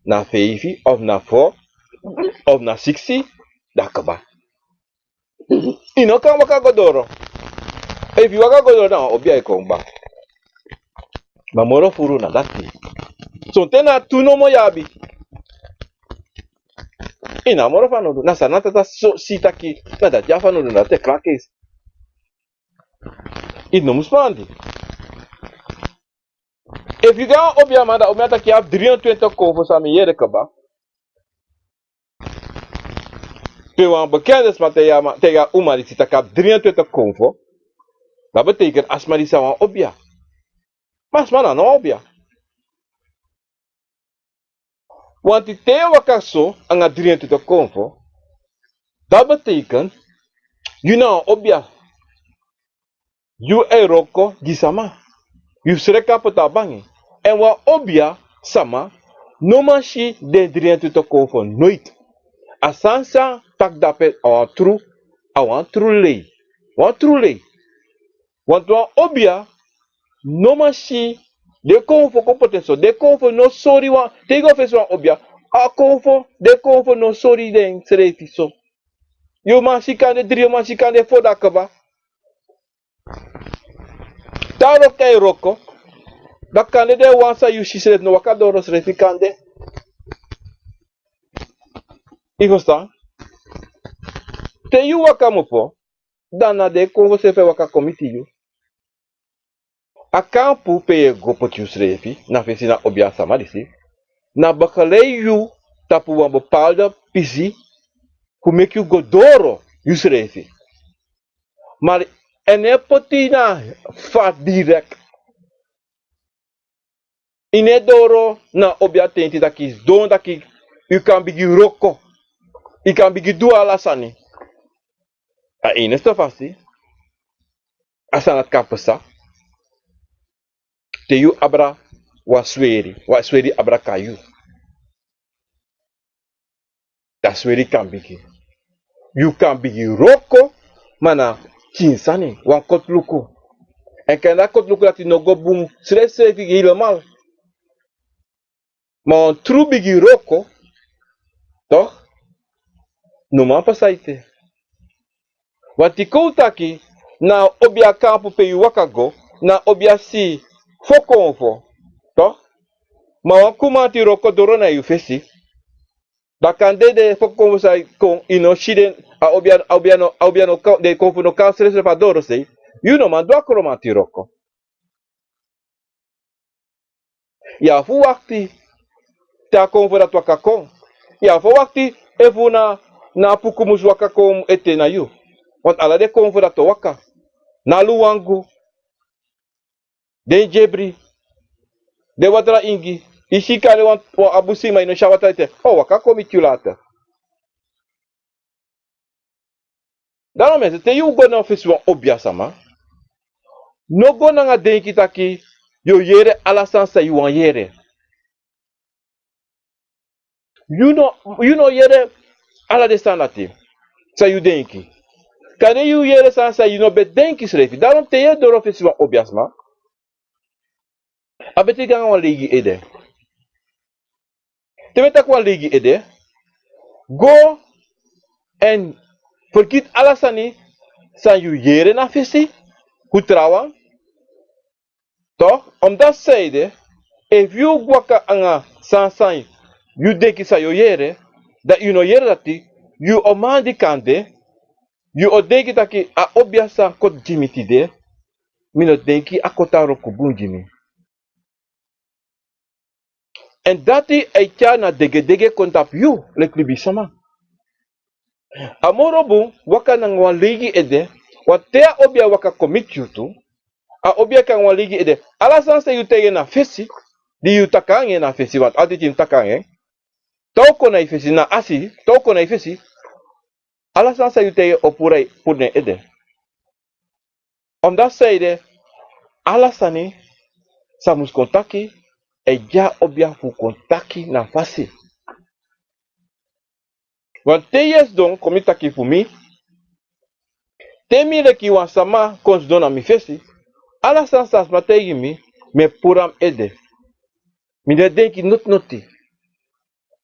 na feifi, of na fo, of na siksi, dan kaba. Yu no kan waka go doro. Efu yu waka go doro, na wan obia yu kon kba. Ma moro furu na dati. Sonten na tu nomo yu abi. Yu no abi moro fanowdu. Na san na tata so si taki, na dati yu abi fanowdu, na dati e klakes. Yu no mus pandi. Efu yu go na wan obiaman, dan a obiaman taki yu abi dri en twenti konfo, san mi yere kaba. Pe wan bekende sma taigi a uma disi taki a abi dri en twenti konfo. Dan betekent a sma disi na wan obia. Ma a sma na no wan obia. Want te yu e waka so nanga dri en twenti konfo, dan betekent yu na wan obia. Yu e wroko gi sama. Yu sreka poti a bangi. Èn wan obia sama no man si den dri en twenti konfo noiti. A sani san taki dape a wan tru, a wan tru lei. Wan tru lei. Want wan obia no man si den konfo kon poti en so. Den konfo no sori wan, te yu go fesi wan obia, a konfo, den konfo no sori densrefi so. Yu man si kande dri, yu man si kande fo, dan kaba. Te a wroko e wroko, dan kande den wan san yu si srefi no waka doro srefi kande. Yu ferstan? Te yu waka kmopo, dan na den konfo srefi e waka kon miti yu. A kampu pe yu e go poti yusrefi na fesi na obiasama disi, na begeleid yu tapu wan bepaalde pisi fu meki yu go doro yusrefi. Ma a no e poti yu na fa direkt. Yu no e doro na obia tenti taki sidon taki yu kan bigin wroko. Yu kan bigin du ala sani. A enigste fasi a sani dati kan pasa, te yu abra wan sweri, wan sweri abra kon na yu. Dan sweri kan bigin. Yu kan bigin wroko, ma na pikin sani, wan kotluku. Èn kande a kotluku dati no go bun srefsrefi helemaal. Ma wan tru bigi wroko, toch, no man pasa ete. Want kon un taki, na obia kampu pe yu waka go, na obia si fo konfo, toch. Ma wan kumanti wroko doro na yu fesi. Dan kande den fo konfo sa kon, yu no si den, a obia, a obia no, a obia no kon, den konfo no kon srefsrefi a dorosei. Yu no man du a kumanti wroko. Yu abi fu wakti te a konfo dati waka kon. Yu abi fu wakti efu na, na a puku mus waka kon ete na yu. Want ala den konfo dati o waka. Na luwangu, den dyebri, den watra ingi. Yu si kande wan, wan abusi, ma yu no si a watra ete. O waka kon miti yu later. Daarom mi e seri, te yu go na fesi wan obia sama, no go nanga denki taki yu o yere ala sani san yu wani yere. Yu no, yu no yere ala den sani dati san yu denki. Kande yu yere sani san yu no ben denki srefi. Daarom te yu e doro fesi wan obia sama, a beti go nanga wan leigi ede. Te mi e taki wan leigi ede, go èn fergiti ala sani san yu yere na fesi fu trawan. Toch, omdati sanede, efu yu waka nanga sani san yu denki san yu o yere, dan yu no yere dati, yu o man di kande, yu o denki taki a obia san koti gi mi tide, mi no denki a koti a wroko bun gi mi. Èn dati e tyari na degedege kon tapu yu leki libisama. A moro bun waka nanga wan leigi ede, want te a obia waka kon miti yu tu, a obia kon nanga wan leigi ede. Ala sani san yu taigi en na fesi, di yu taki nanga en na fesi, want altijd yu mus taki nanga en. Te a o kon na yu fesi na asi, te a o kon na yu fesi. Ala sani san yu taigi en o puru, puru na en ede. Omdati sanede, ala sani san mus kon taki, e gi a obia fu kon taki na fasi. Want te yu e sidon, kon mi taki fu mi, te mi leki wan sama kon sidon na mi fesi, ala sani san a sma taigi mi, mi e puru na mi ede. Mi no e denki noti noti.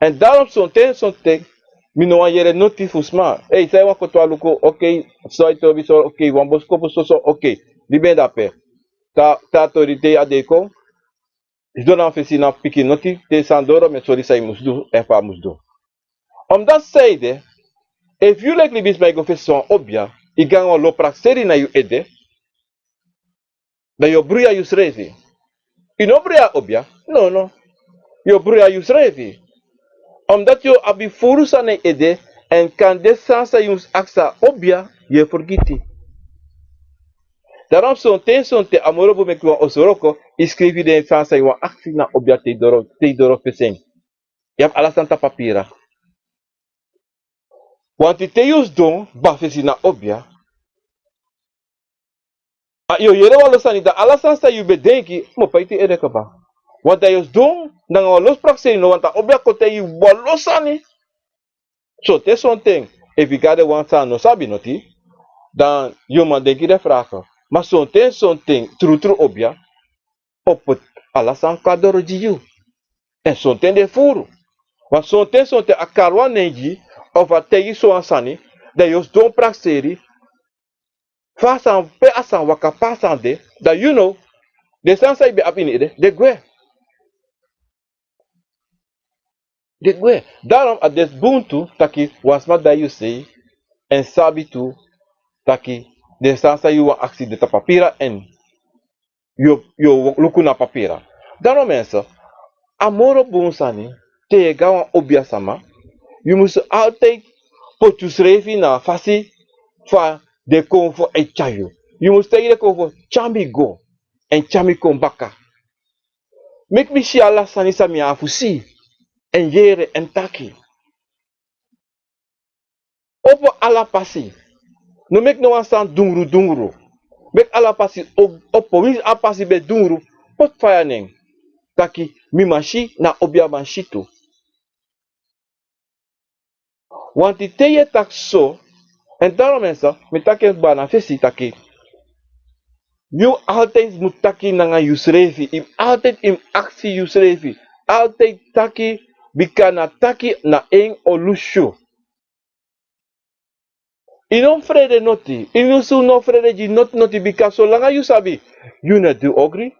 Èn daarom sonten, sonten, mi no wani yere noti fu sma. Ei, san yu wani koti wan luku, okei, san yu tobi so, okei, wan boskopu soso, okei. Libi en dape. Te a tori te a dei kon, sidon na fesi na piki noti, te sani doro mi e sori san yu mus du, èn fa a mus du. Omdati sanede, efu yu leki libisma e go fesi wan obia, yu go nanga wan lo prakseri na yu ede, dan yu o bruya yusrefi. Yu no brei a obia. No, no. Yu o brei a yusrefi. Omdat yu o abi furu sani na yu ede, èn kande san san yu mus aksi a obia, yu e fergiti. Daarom sonten sonten a moro bun meki wan oso wroko, yu skrifi den san san yu wani aksi na obia te yu doro, te yu doro fesi en. Yu abi ala sani tapu papira. Wanti te yu sidon kba fesi na obia, a yu o yere wan lo sani, dan ala sani san yu ben denki mu poti yu ede kaba. Want dan yu o sidon nanga wan lo prakseri, no, want a obia kon taigi yu wan lo sani. Sonten sonten, efu yu go na den wan san no sabi noti, dan yu o man denki den vragen. Ma sonten sonten, trutru obia o poti ala sani kon na doro gi yu. Èn sonten den furu. Want sonten sonten a kari wan nen gi yu, of a taigi yu sowan sani, dan yu o sidon prakseri fa a sani, pe a sani waka, pe a sani de, dan yu now, den sani san yu ben abi ini ede, den gwe. Den gwe. Daarom a de bun tu taki wan sma de na yu sei, èn sabi tu taki den sani san yu wani aksi de tapu papira, èn yu o, yu o luku na papira. Daarom mensen, a moro bun sani, te yu e go na wan obia sama, yu mus altijd poti yusrefi na a fasi fa den konfo e tyari yu. Yu mus taigi den konfo: tyari mi go, èn tyari mi kon baka. Meki mi si ala sani san mi abi fu si, èn yere, èn taki. Opo ala pasi. No meki no wan sani dungru dungru. Meki ala pasi o-, opo. Winsi a pasi ben dungru, poti faya na en. Taki mi man si, na obia man si tu. Wanti te yu e taki so, èn daarom mensen, mi taki en kba na fesi taki, yu altijd mus taki nanga yusrefi, yu mus altijd, yu mus aksi yusrefi, altijd taki, bika na taki na en o lusu yu. Yu no mus frede noti, yu no mus frede gi noti noti, bika solanga yu sabi, yu no e du ogri.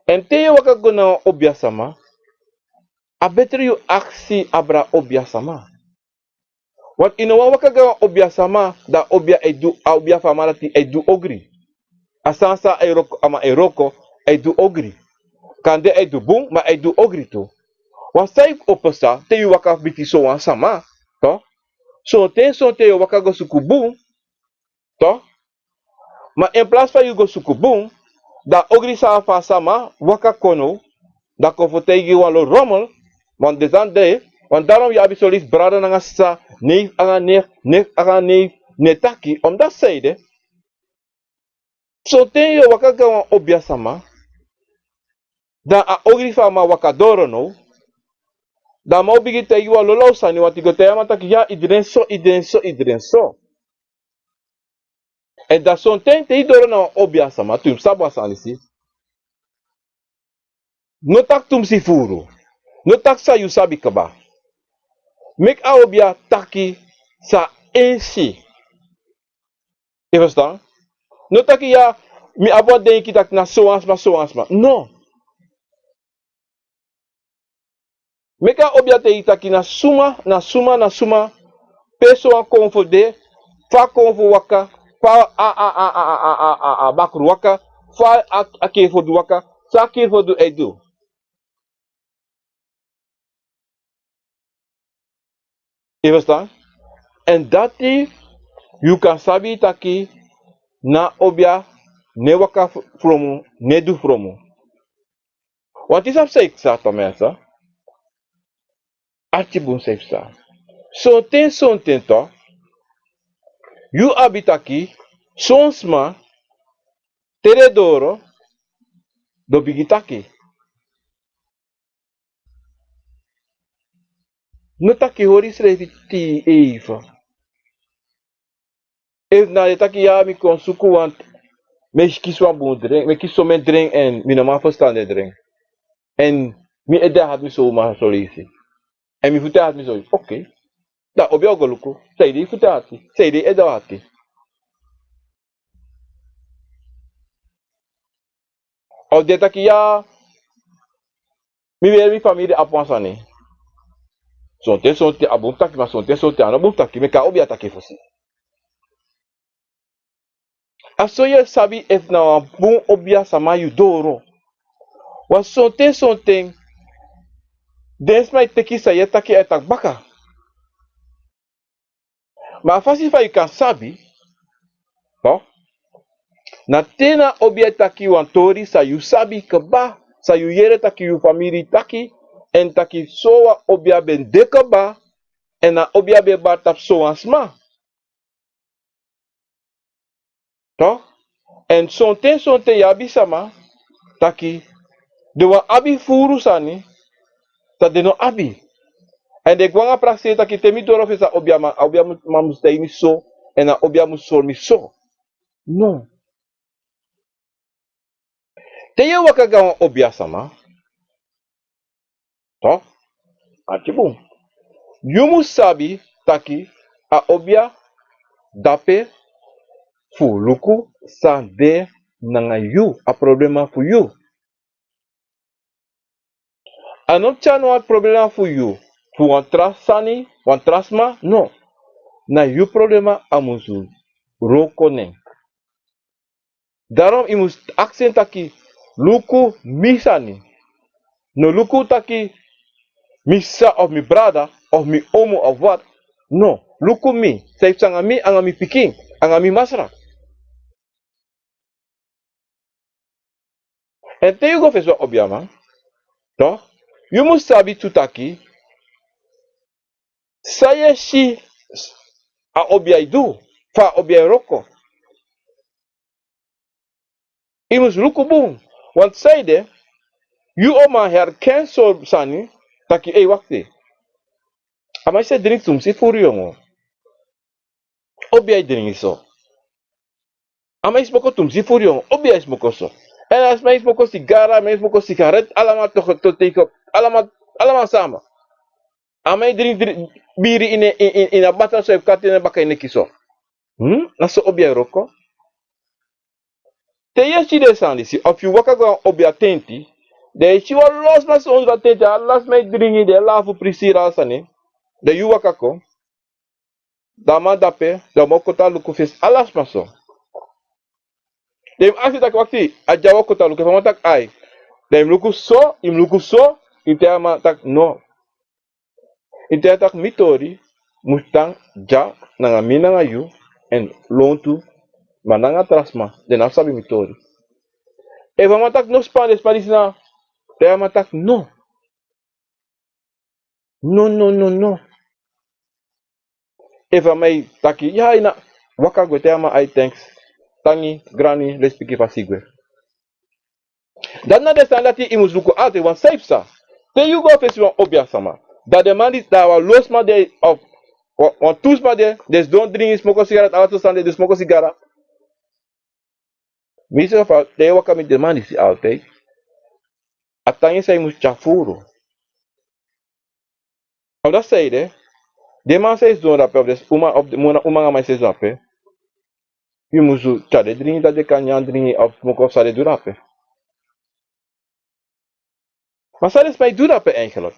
Èn te yu e waka go na wan obia sama, a betre yu aksi abra obia sama. Want yu no wani waka go na wan obia sama, dan a obia e du, a obia fu a man dati e du ogri. A sani san a e wroko, a man e wroko, a e du ogri. Kande a e du bun, ma a e du ogri tu. Want san e pasa te yu waka miti sowan sama, toch? Sonten sonten yu o waka go suku bun, toch? Ma in plaats fa yu go suku bun, dan a ogri sani fu a sama waka kon now, dan kon fu taigi yu wan lo rommel, want den sani de, want daarom yu abi son leisi brada nanga sisa, neef nanga neef, neef nanga neef, no e taki, omdat san ede, sonten yu o waka go na wan obia sama, dan a ogri fu a man waka doro now, dan a man o bigin taigi wan lo law sani, want yu go taigi a man taki ya, yu dren so, yu dren so, yu dren so. Èn dan sonten te yu doro na wan obia sama, tu yu mus sabi wan sani disi. No taki tumsi furu. No taki san yu sabi kaba. Meki a obia taki san en si. Yu e ferstan? No taki ya, mi abi wan denki taki na sowan sma, sowan sma. No. Meki a obia taigi yu taki na suma, na suma, na suma, pe sowan konfo de, fa konfo waka, fa a, a, a bakru waka, fa a, a kefo du waka, san a kefo du e du. Yu e ferstan? Èn dati yu kan sabi taki na obia no e waka fromu, no e du fromu. Wanti sabi san e psa, to mensen. Arki bun san e psa. Sonten sonten, to, yu abi taki son sma, te den doro, den o bigin taki. No taki hori yusrefi te yu even. Efu na den taki ya, mi kon suku, want mi e kisi wan bun dren, mi e kisi somen dren èn mi no man ferstan den dren. Èn mi ede e hati mi so, ma son leisi. Èn mi futu e hati mi so. Oké. Dan a obia o go luku. San ede yu futu e hati? San ede yu ede o hati? A o de taki ya, mi weri mi famiri abi wan sani. Sonten sonten a bun taki, ma sonten sonten a no bun taki, meki a obia taki fosi. A so yu e sabi efu na wan bun obia sama yu doro. Wan sonten sonten den sma e teki san yu e taki a e taki baka. Ma a fasi fa yu kan sabi, na te na obia e taki wan tori san yu sabi kaba, san yu yere taki yu famiri taki, èn taki so wan obia ben de kaba, èn a obia ben bari tapu sowan sma. Èn sonten sonten yu abi sama taki den wani abi furu sani san den no abi. Èn den e go nanga prakseri taki te mi doro fesi a obiaman, a obiaman mus taigi mi so, èn a obia mus sori mi so. No. Te yu e waka go na wan obia sama, to, ati bun. Yu mus sabi taki a obia dape fu luku san de nanga yu, a problema fu yu. A no tyari no wan problema fu yu fu wan tra sani, wan tra sma, no. Na yu problema a musu wroko na en. Daarom yu mus aksi en taki, luku mi sani. No luku taki mi sisa of mi brada of mi omu of wat. No, luku mi, san e psa nanga mi, nanga mi pikin, nanga mi masra. Èn te yu go fesi wan obiaman, to, yu mus sabi tu taki san yu e si a obia e du, fa a obia e wroko. Yu mus luku bun. Want sanede, yu o man herken so sani, taki ei, wakti. A man disi e dringi tumsi furu yongo. Obia e dringi so. A man e smoko tumsi furu yongo. Obia e smoko so. Èn a sma e smoko sigara, a man e smoko sigaret, alamal toko to teki op, alamal, alamal sama. A man e dringi dri-, biri ini, ini, ini a batra so e kati ini a baka ini neki so. Hmm? Na so obia e wroko. Te yu e si den sani disi, of yu waka go na obia tenti, dan yu e si wan lo sma sidon na tenti, ala sma e dringi, den e lafu, prisiri ala sani. Dan yu waka kon. Dan a man dape, dan a man o koti a luku fesi ala sma so. Dan yu mus aksi taki, wakti, a dya wan o koti a luku, efu a man taki ai. Dan yu mus luku so, yu mus luku so, yu taigi a man taki no. Yu taigi en taki mi tori mus tan dya nanga mi nanga yu, èn lontu, ma nanga tra sma, den no abi sabi mi tori. Efu a man taki no, span den sma disi na, taigi a man taki no. No, no, no, no. Efu a man e taki, ya, yu na, waka gwe, taigi a man ai, thanks. Tangi, grani, lespeki, fasi gwe. Dati na den sani dati yu mus luku altijd, want san yu psa. Te yu go fesi wan obia sama, dan den man disi, dan wan lo sma de, of wan, wan tu sma de, den sidon dringi, smoko sigara, ala sortu sani de, den smoko sigara. Mi so fa, te yu waka miti den man disi altijd, a tangi san yu mus tyari furu. Omdat sanede, den man san e sidon dape, of den uma, of den uma, uma nanga man san e sidon dape, yu musu tyari den dringi, dati den kan nyan dringi, of smoko, san den du dape. Ma san den sma e du dape eigenlijk?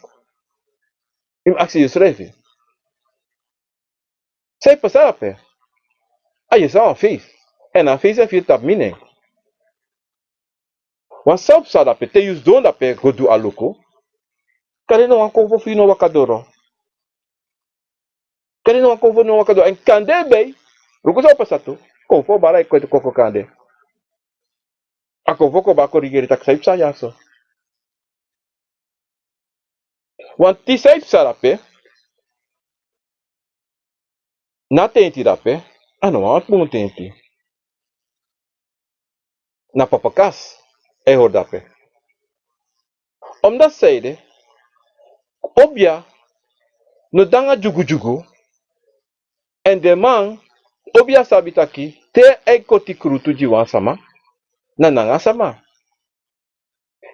Yu mus aksi yusrefi. San e pasa dape? A yesi na wan feisi. Èn a feisi e firi tapu mi nen. Want san o psa dape, te yu sidon dape go du a luku, kande no wan konfo fu yu no waka doro. Kande no wan konfo no waka doro. Èn kande bei, luku san o pasa tu, konfo bari e koti koko kande. A konfo kon bari korigeri taki san yu psa dyaso. Want san yu psa dape, na tenti dape, a no wan bun tenti. Na papakasi e hori dape. Omdat sanede, obia no de nanga dyugudyugu, èn den man, obia sabi taki, te a e koti krutu gi wan sama, na nanga a sama.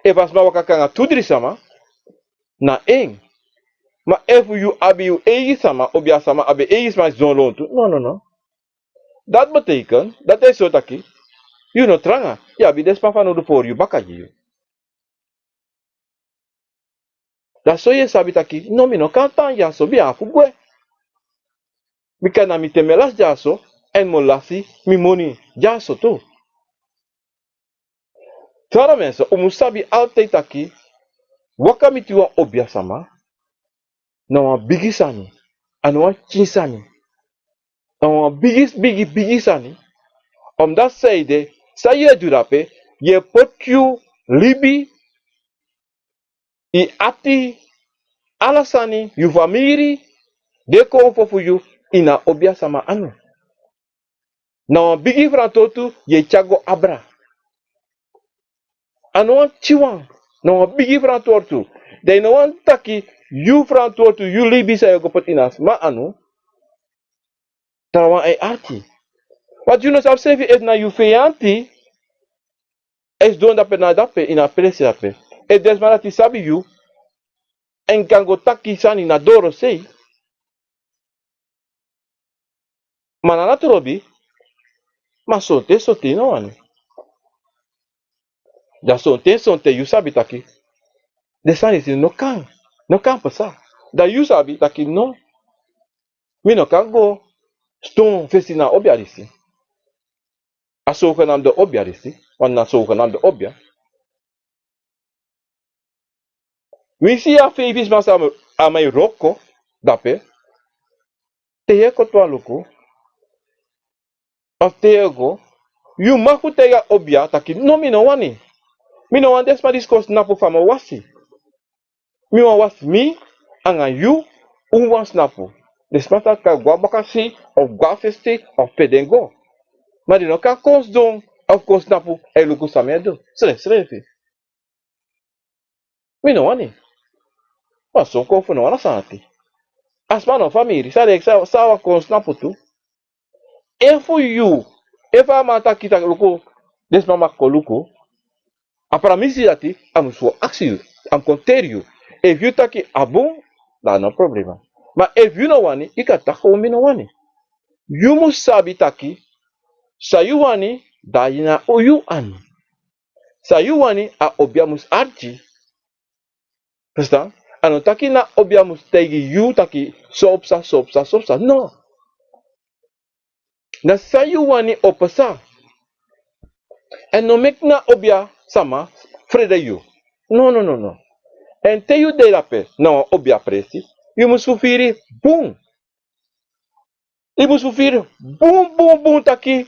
Efu a sma waka kon nanga tu dri sama, na en. Ma efu yu abi yu eigi sama, obia sama abi eigi sma sidon lontu. No, no, no. Dati betekent, dati e sori taki, yu no tranga, yu abi den sma fanowdu fu hori yu baka gi yu. Dan so yu e sabi taki, no, mi no kan tan dyaso, mi abi fu gwe. Bika na mi ten mi e lasi dyaso, èn mi o lasi mi moni dyaso tu. Tra mense, un mus sabi altide taki waka miti wan obia sama na wan bigi sani, a no wan pikin sani. Na wan bigi bigi bigi sani. Omdati san yu e du dape, yu e poti yu libi, yu ati, ala sani, yu famiri, den konfo fu yu, ini a obia sama anu. Na wan bigi frantwortu yu e tyari go abra. A no wan pikin wan, na wan bigi frantwortu. Dan yu no wani taki yu frantwortu, yu libi san yu o go poti ini a sma anu, trawan e arki. Want yu no sabi srefi efu na yu feyanti e sidon dape na dape ini a presi dape. Efu den sma dati sabi yu, èn kan go taki sani na dorosei. Ma na dati lobi. Ma sonten sonten yu no wani. Dan sonten sonten yu sabi taki den sani disi no kan, no kan pasa. Dan yu sabi taki no, mi no kan go sidon fesi na a obia disi. A sogenamde obia disi, want na sogenamde obia. Wi si a feifi sma san a man e wroko dape. Te yu e koti wan luku, of te yu e go, yu mag fu taigi a obia taki no, mi no wani. Mi no wani den sma disi kon snapu fa mi o wasi. Mi wani wasi mi anga yu, un wan snapu. Den sma sa kan go na bakasei, of go na fesi, of pe den go. Ma den no kan kon sidon of kon snapu e luku san mi e du. Srefsrefi. Mi no wani. Ma son kon fu no wani a sani dati. A sma no famiri, san den sa, sa wani kon snapu tu. Efu yu, efu a man taki taki luku, den sma mag kon luku. A pramisi dati, a mus fu aksi yu, a mus kon teri yu. Efu yu taki a bun, dan a no problema. Ma efu yu no wani, yu kan taki kon mi no wani. Yu mus sabi taki san yu wani, dan na yu anu. San yu wani, a obia mus arki. Verstaan? A no taki na obia mus taigi yu taki so psa, so psa, so psa. No. Na san yu wani o pasa. Èn no meki na obia sama frede yu. No, no, no, no. Èn te yu de dape na wan obia presi, yu mus fu firi bun. Yu mus fu firi bun, bun, bun taki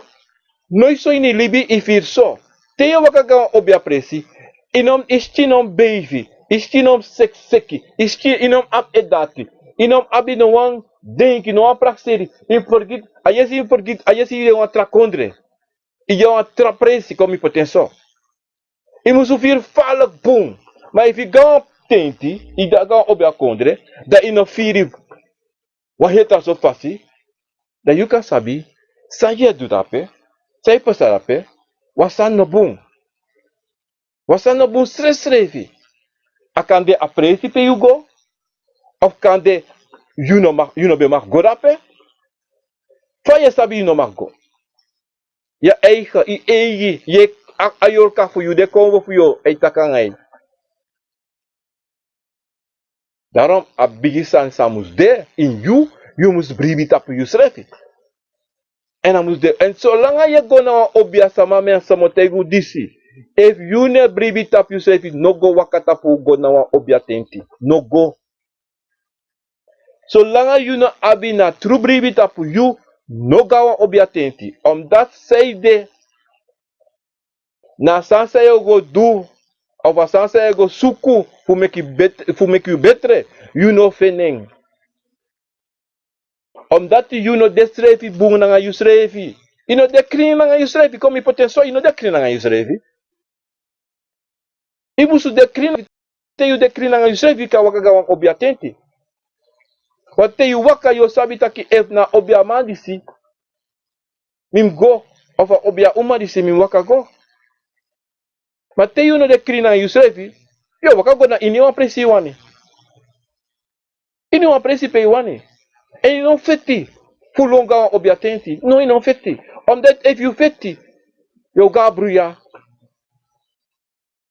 no yu so ini libi, yu firi so. Te yu e waka go na wan obia presi, yu no mus, yu skin no mus beifi, yu skin no mus seki seki, yu skin, yu no mus abi edati, yu no mus abi no wan denki, no wan prakseri. Yu fergiti, a yesi yu fergiti, a yesi yu de wan tra kondre. Yu de wan tra presi kon mi poti en so. Yu mus fu firi falek bun. Ma efu yu go na wan tenti, yu de go na wan obia kondre, dan yu no firi wan heri tra sortu fasi, dan yu kan sabi san yu e du dape, san e pasa dape, wan sani no bun. Wan sani no bun srefsrefi. A kan de a presi pe yu go, of kan de yu no mag, yu no ben mag go dape. Fa yu e sabi yu no mag go? Yu eigi, yu eigi, yu e, a, a yorka fu yu, den konfo fu yu e taki anga yu. Daarom a bigi sani san mus de ini yu, yu mus bribi tapu yusrefi. Èn a mus de, èn solanga yu e go na wan obia sama, mi a sama o taigi yu disi. Efu yu no e bribi tapu yusrefi, no go waka tapu go na wan obia tenti. No go. Solanga yu no abi na tru bribi tapu yu, no go na wan obia tenti. Omdati san ede, na san san yu o go du, of a san san yu o go suku fu meki bet-, fu meki yu betre, yu no feni en. Omdati yu no de srefi bun nanga yusrefi. Yu no de krin nanga yusrefi, kon mi poti en so, yu no de krin nanga yusrefi. Yu musu de krin, te yu de krin nanga yusrefi, yu kan waka go na wan obia tenti. Want te yu waka, yu o sabi taki efu na obiaman disi mi mus go, of a obia uma disi mi mus waka go. Ma te yu no de krin nanga yusrefi, yu o waka go na iniwan presi yu wani. Iniwan presi pe yu wani. Èn yu no feti fu lon go na wan obia tenti. No, yu no feti. Omdati efu yu feti, yu o go na bruya.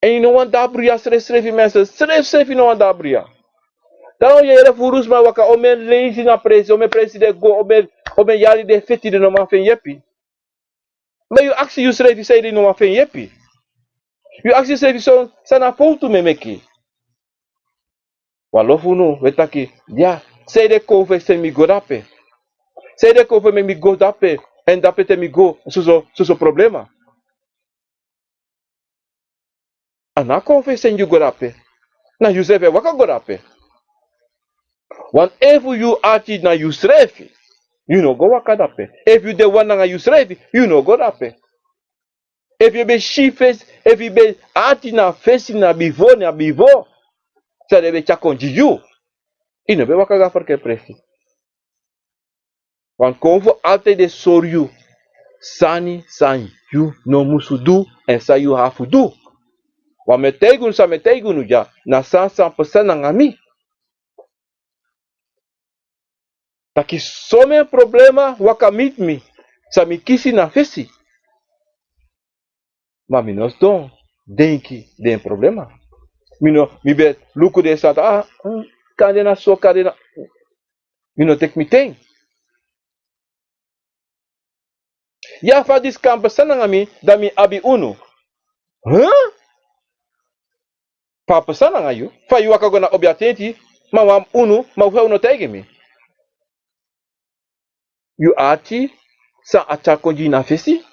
Èn yu no wani de na bruya srefsrefi, mensen. Srefsrefi no wani de na bruya. Daarom yu e yere furu sma e waka omeni leisi na presi, omeni presi den e go, omeni, omeni yari den e feti, den no man feni yepi. Ma yu aksi yusrefi sanede yu no man feni yepi. Yu aksi yusrefi so, san na fowtu mi e meki? Wan lo fu unu e taki, ya, sanede kon fu e seni mi go dape? Sanede kon fu e meki mi go dape? Èn dape te mi go, soso, soso problema. A no a kon fu e seni yu go dape. Na yusrefi e waka go dape. Want efu yu ati na yusrefi, yu no go waka dape. Efu yu de wan nanga yusrefi, yu no go dape. Efu yu ben si fesi, efu yu ben ati na fesi, na bifo, na bifo, san den ben tyari kon gi yu, yu no ben waka go a ferkeerde presi. Want kon fu altijd e sori yu sani san yu no musu du, èn san yu abi fu du. Want mi e taigi unu san mi e taigi unu dya, na san san pasa nanga mi. Taki somen problema waka miti mi, san mi kisi na fesi. Ma mi no sidon denki den problema. Mi no, mi ben luku den sani, ah, mm, kande na so, kande na. Mi no teki mi ten. Ya, fa disi kan pasa nanga mi, dan mi abi unu. Huh? Fa a pasa nanga yu, fa yu waka go na obia tenti, ma wan unu, ma fa yu no taigi mi? Yu ati san a tyari kon gi yu na fesi.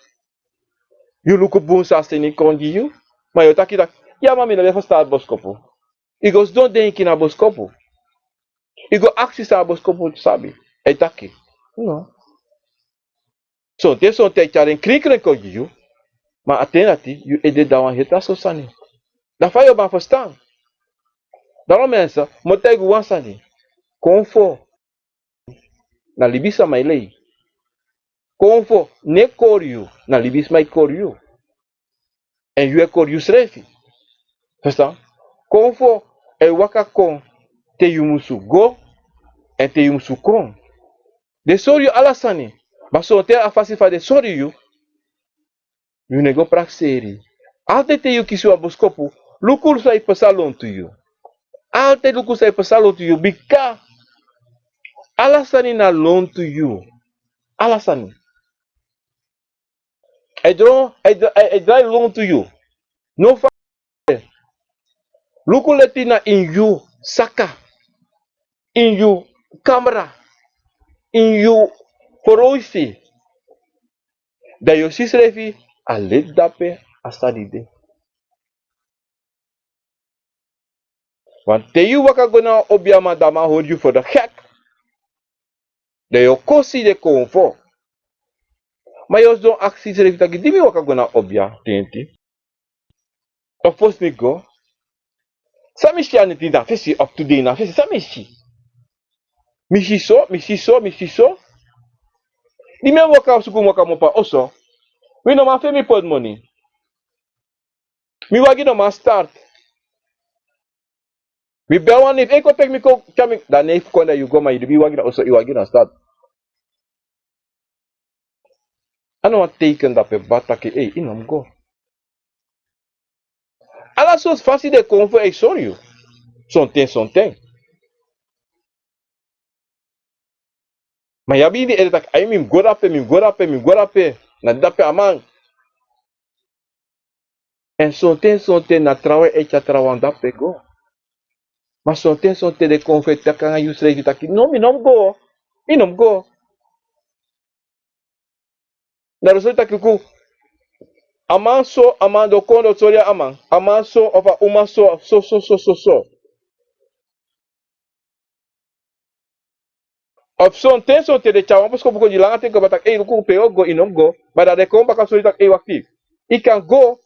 Yu luku bun san a seni kon gi yu. Ma yu o taki taki, ya, ma mi no ben ferstan a boskopu. Yu go sidon denki na boskopu. Yu go aksi san a boskopu sabi. A e taki. No. Sonten sonten a e tyari en krinkrin kon gi yu. Ma a ten dati yu e de dan wan heri tra sortu sani. Dan fa yu o man ferstan? Dan wan mense, mi o taigi wan sani. Konfo na libisma e lei. Konfo no e kori yu, na libisma e kori yu. Èn yu e kori yusrefi. Ferstan? Konfo e waka kon te yu musu go, èn te yu musu kon. Den sori yu ala sani, ma sonten a fasi fa den sori yu, yu no e go prakseri. Altijd te yu kisi wan boskopu, luku san e pasa lontu yu. Altijd luku san e pasa lontu yu, bika ala sani na lontu yu. Ala sani. A e drai, a e drai, a e drai lontu yu. No fa. Luku leti na ini yu saka, ini yu kamra, ini yu froisi. Dan yu o si srefi a leti dape a sani de. Want te yu waka go na wan obiaman, dan a man hori yu fu de gek. Dan yu o kosi den konfo. Ma yu o sidon aksi yusrefi taki, di mi waka go na obia tenti, of fosi mi go, san mi si a neti na fesi, of tu dei na fesi, san mi si? Mi si so, mi si so, mi si so. Di mi e waka suku waka kmopo a oso, mi no man feni mi portemonnee. Mi wagi no man start. Mi bel wan neef, ei, kon teki mi, kon tyari mi. Dan neef kon, dan yu go, ma yu libi yu wagi na oso, yu wagi na start. A no wan teken dape, baka taki, ei, yu no mus go. Ala sortu fasi den konfo e sori yu. Sonten, sonten. Ma yu abi ini ede taki, ai, mi mus go dape, mi mus go dape, mi mus go dape. Na dape a man. Èn sonten, sonten na trawan e tyari trawan dape go. Ma sonten, sonten den konfo e taki nanga yusrefi taki, no, mi no mus go. Mi no mus go. Dan den o sori taki luku, a man so, a man, den o kon, den o sori a man, a man so, of a uma so, so, so, so, so, so. Of sonten, sonten den tyari wan boskopu kon gi langa ten, kon baka taki, ei, luku pe yu o go, yu no mus go. Ma dan den kon baka sori taki, ei, wakti. Yu kan go,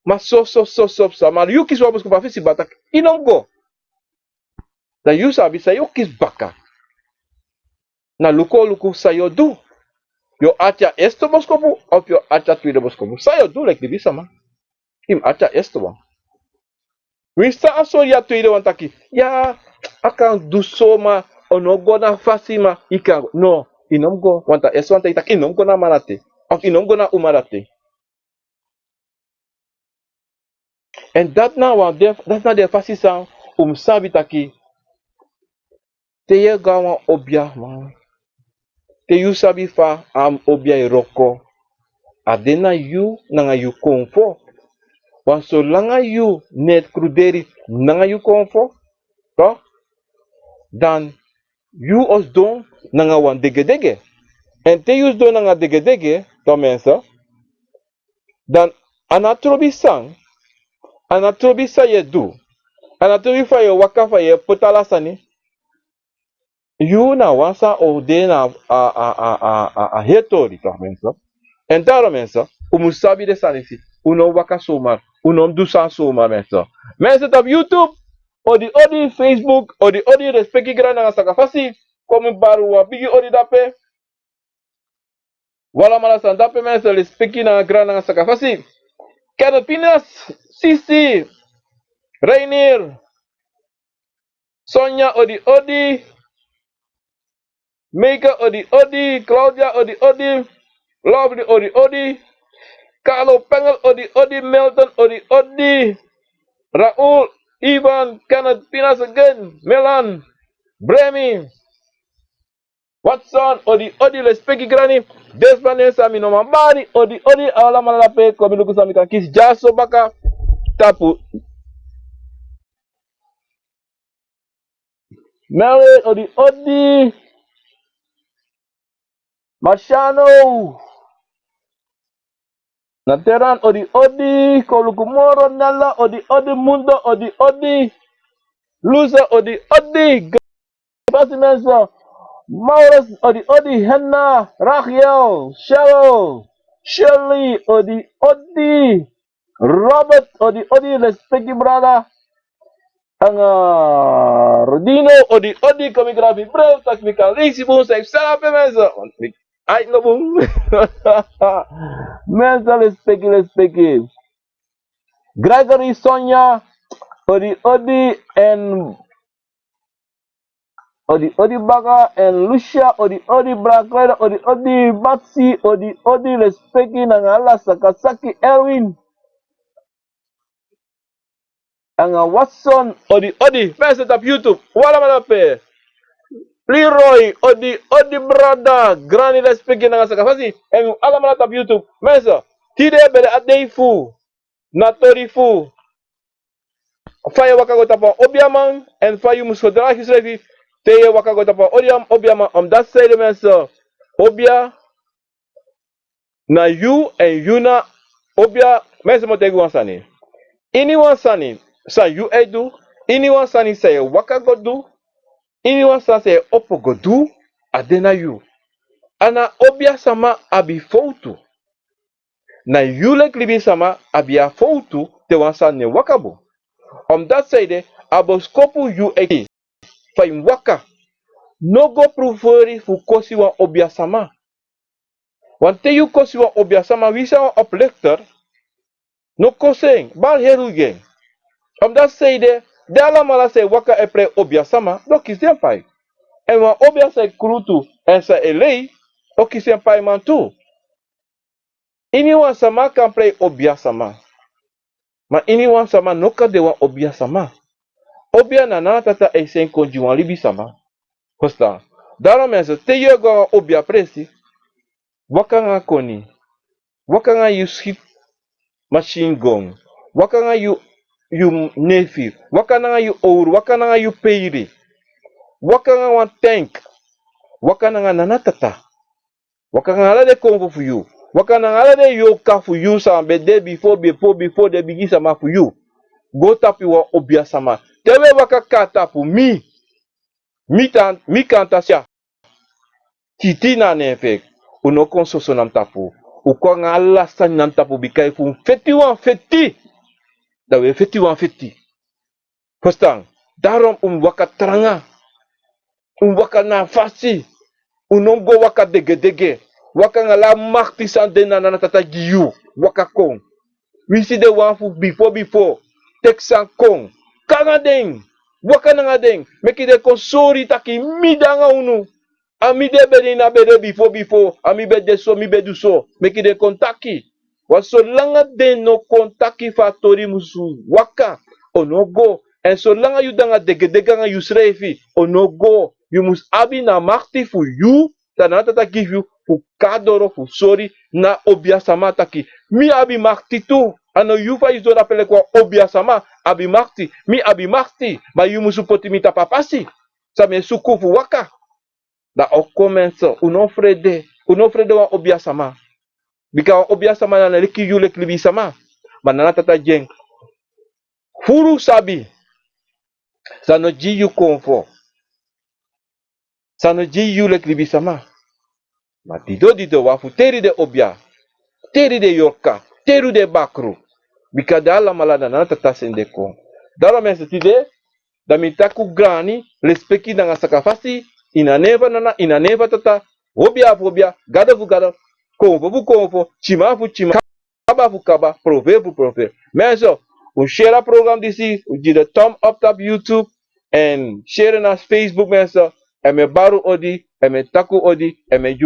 ma so, so, so, so, so. Ma yu kisi wan boskopu a fesi, baka taki, yu no mus go. Dan yu sabi san yu o kisi baka. Na luku, luku san yu o du. Yu o ati a eerste boskopu, of yu o ati a tweede boskopu. San yu o du, leki libisma. Yu mus ati a eerste wan. Winsi a sori yu a tweede wan taki, ya, a kan du so, ma a no go na fasi, ma yu kan go. No, yu no mus go. Want a eerste wan taki, yu no mus go na a man dati. Of yu no mus go na a uma dati. Èn dati na wan den, dati na den fasi san un mus sabi taki, te yu e go na wan obiaman, te yu sabi fa a obiaman e wroko, a de na yu nanga yu konfo. Wan solanga yu no e kruderi nanga yu konfo, toch, dan yu o sidon nanga wan degedege. Èn te yu sidon nanga degedege, toch, mensen, dan a no trobi san, a no trobi san yu e du, a no trobi fa yu e waka, fa yu e poti ala sani. Yu na wan san o de na a, a, a, a, a, a heri tori, toch, mensen. Èn daarom, mensen, un mus sabi den sani disi. Un no waka somar, un no du san somar, mensen. Mensen tapu YouTube, odi odi, Facebook, odi odi, respeki, grani nanga sakafasi. Kon mi bari wan bigi odi dape. Un alamala san de dape, mensen, respeki nanga grani nanga sakafasi. Kenneth Pinas, Sisi, Reinier, Sonia, odi odi. Meika, odi odi. Claudia, odi odi. Lovely, odi odi. Carlo Pengel, odi odi. Milton, odi odi. Raul, Ivan, Kenneth Pinas again, Melan, Bremi, Watson, odi odi, respeki, grani. Despanen san mi no man bari, odi odi, alamala dape. Kon mi luku san mi kan kisi dyaso baka tapu. Mary, odi odi. Marciano, Nateran, odi odi. Kon luku moro. Nella, odi odi. Mundo, odi odi. Lusa, odi odi. Fasi, mensen. Maurus, odi odi. Henna, Rachel, Cheryl, Shirley, odi odi. Robert, odi odi, respeki, brada. Anga Rodino, odi odi. Kon mi grabi bril taki mi kan leisi bun san yu e seri dape, mensen. Want mi ai no bun. Mensen, respeki, respeki. Gregory, Sonia, odi odi. Èn odi odi baka. Èn Lucia, odi odi. Brakroida, odi odi. Batsi, odi odi, respeki nanga ala sakasaki. Erwin, anga Watson, odi odi. Mensen tapu YouTube, un alamala dape. Leroy, odi odi, brada. Grani, respeki nanga sakafasi. Èn un alamala tapu YouTube, mensen. Tide ben de a dei fu na tori fu fa yu e waka go tapu wan obiaman, èn fa yu mus gedragi yusrefi te yu e waka go tapu wan obiaman. Omdati san ede, mensen, obia na yu, èn yu na obia. Mensen, mi o taigi wan sani. Iniwan sani san yu e du, iniwan sani san yu e waka go du, iniwan sani san yu e opo go du, a de na yu. A no obia sama abi fowtu. Na yu leki libisama abi a fowtu te wan sani no e waka bun. Omdati san ede, a boskopu yu e gi fa yu mus waka. No go pruferi fu kosi wan obiasama. Want te yu kosi wan obiasama, wi san wan oplekter, no kosi en, bari heri wi gi en. Omdati san ede, den alamala san e waka e prei obiasama, den o kisi den pai. Èn wan obia san e krutu èn san e lei o kisi en paiman tu. Iniwan sama kan prei obiasama. Ma iniwan sama no kan de wan obiasama. Obia na Nana Tata e seni kon gi wan libisama. Fustan? Daarom, mensen, te yu e go a wan obiapresi, waka nanga koni, waka nanga yu schietmachine gun, waka nanga yu, yu nefi, waka nanga yu owru, waka nanga yu peiri, waka nanga wan tank, waka nanga Nana Tata. Waka nanga ala den konfo fu yu. Waka nanga ala den yoka fu yu san ben de bifo, bifo, bifo den bigi sama fu yu. Go tapu wan obiasama. Te wi e waka kon tapu mi, mi tan, mi kanta sya. Titi na nen fu en. Un no kon soso na mi tapu. Un kon nanga ala sani na mi tapu, bika efu un feti wan feti, dan wi e feti wan feti. Fustan? Daarom un mus waka tranga. Un mus waka na a fasi. Un no mus go waka degedege. Waka nanga ala makti san de na Nana Tata gi yu. Waka kon. Winsi den wan fu bifo bifo teki san kon, kon nanga den. Waka nanga den. Meki den kon sori taki mi de nanga unu. A mi de ben de ini a bede bifo bifo, a mi ben de so, mi ben du so. Meki den kon taki. Wan solanga den no kon taki fa a tori musu waka, un no go. Èn solanga yu de nanga degedege nanga yusrefi, un no go. Yu mus abi na makti fu yu, san Nana Tata gi fu yu, fu kon na doro fu sori na obiasama taki mi abi makti tu. A no yu fa yu sori ape leki wan obiasama. Abi makti, mi abi makti, ma yu musu poti mi tapu a pasi san mi e suku fu waka. Dan o kon, mensen, un no frede, un no frede wan obiasama. Bika wan obiasama na leki yu leki libisama. Ma na na tata gi en. Furu sabi san no gi yu konfo, san no gi yu leki libisama. Ma dido dido wan fu teri den obia, teri den yorka, teri den bakru. Bika den alamala na na tata sende kon. Daro, mensen, tide dan mi taki un grani, lespeki nanga sakafasi, ini a nen fu a nana, ini a nen fu a tata, obia fu obia, gado fu gado, konfo fu konfo, timan fu timan, kaba fu kaba, profeer fu profeer. Mensen, un share a program disi, un gi den thumb up tapu YouTube, en share na Facebook, mensen. En mi e bari un odi, en mi e taki un odi, en mi e gi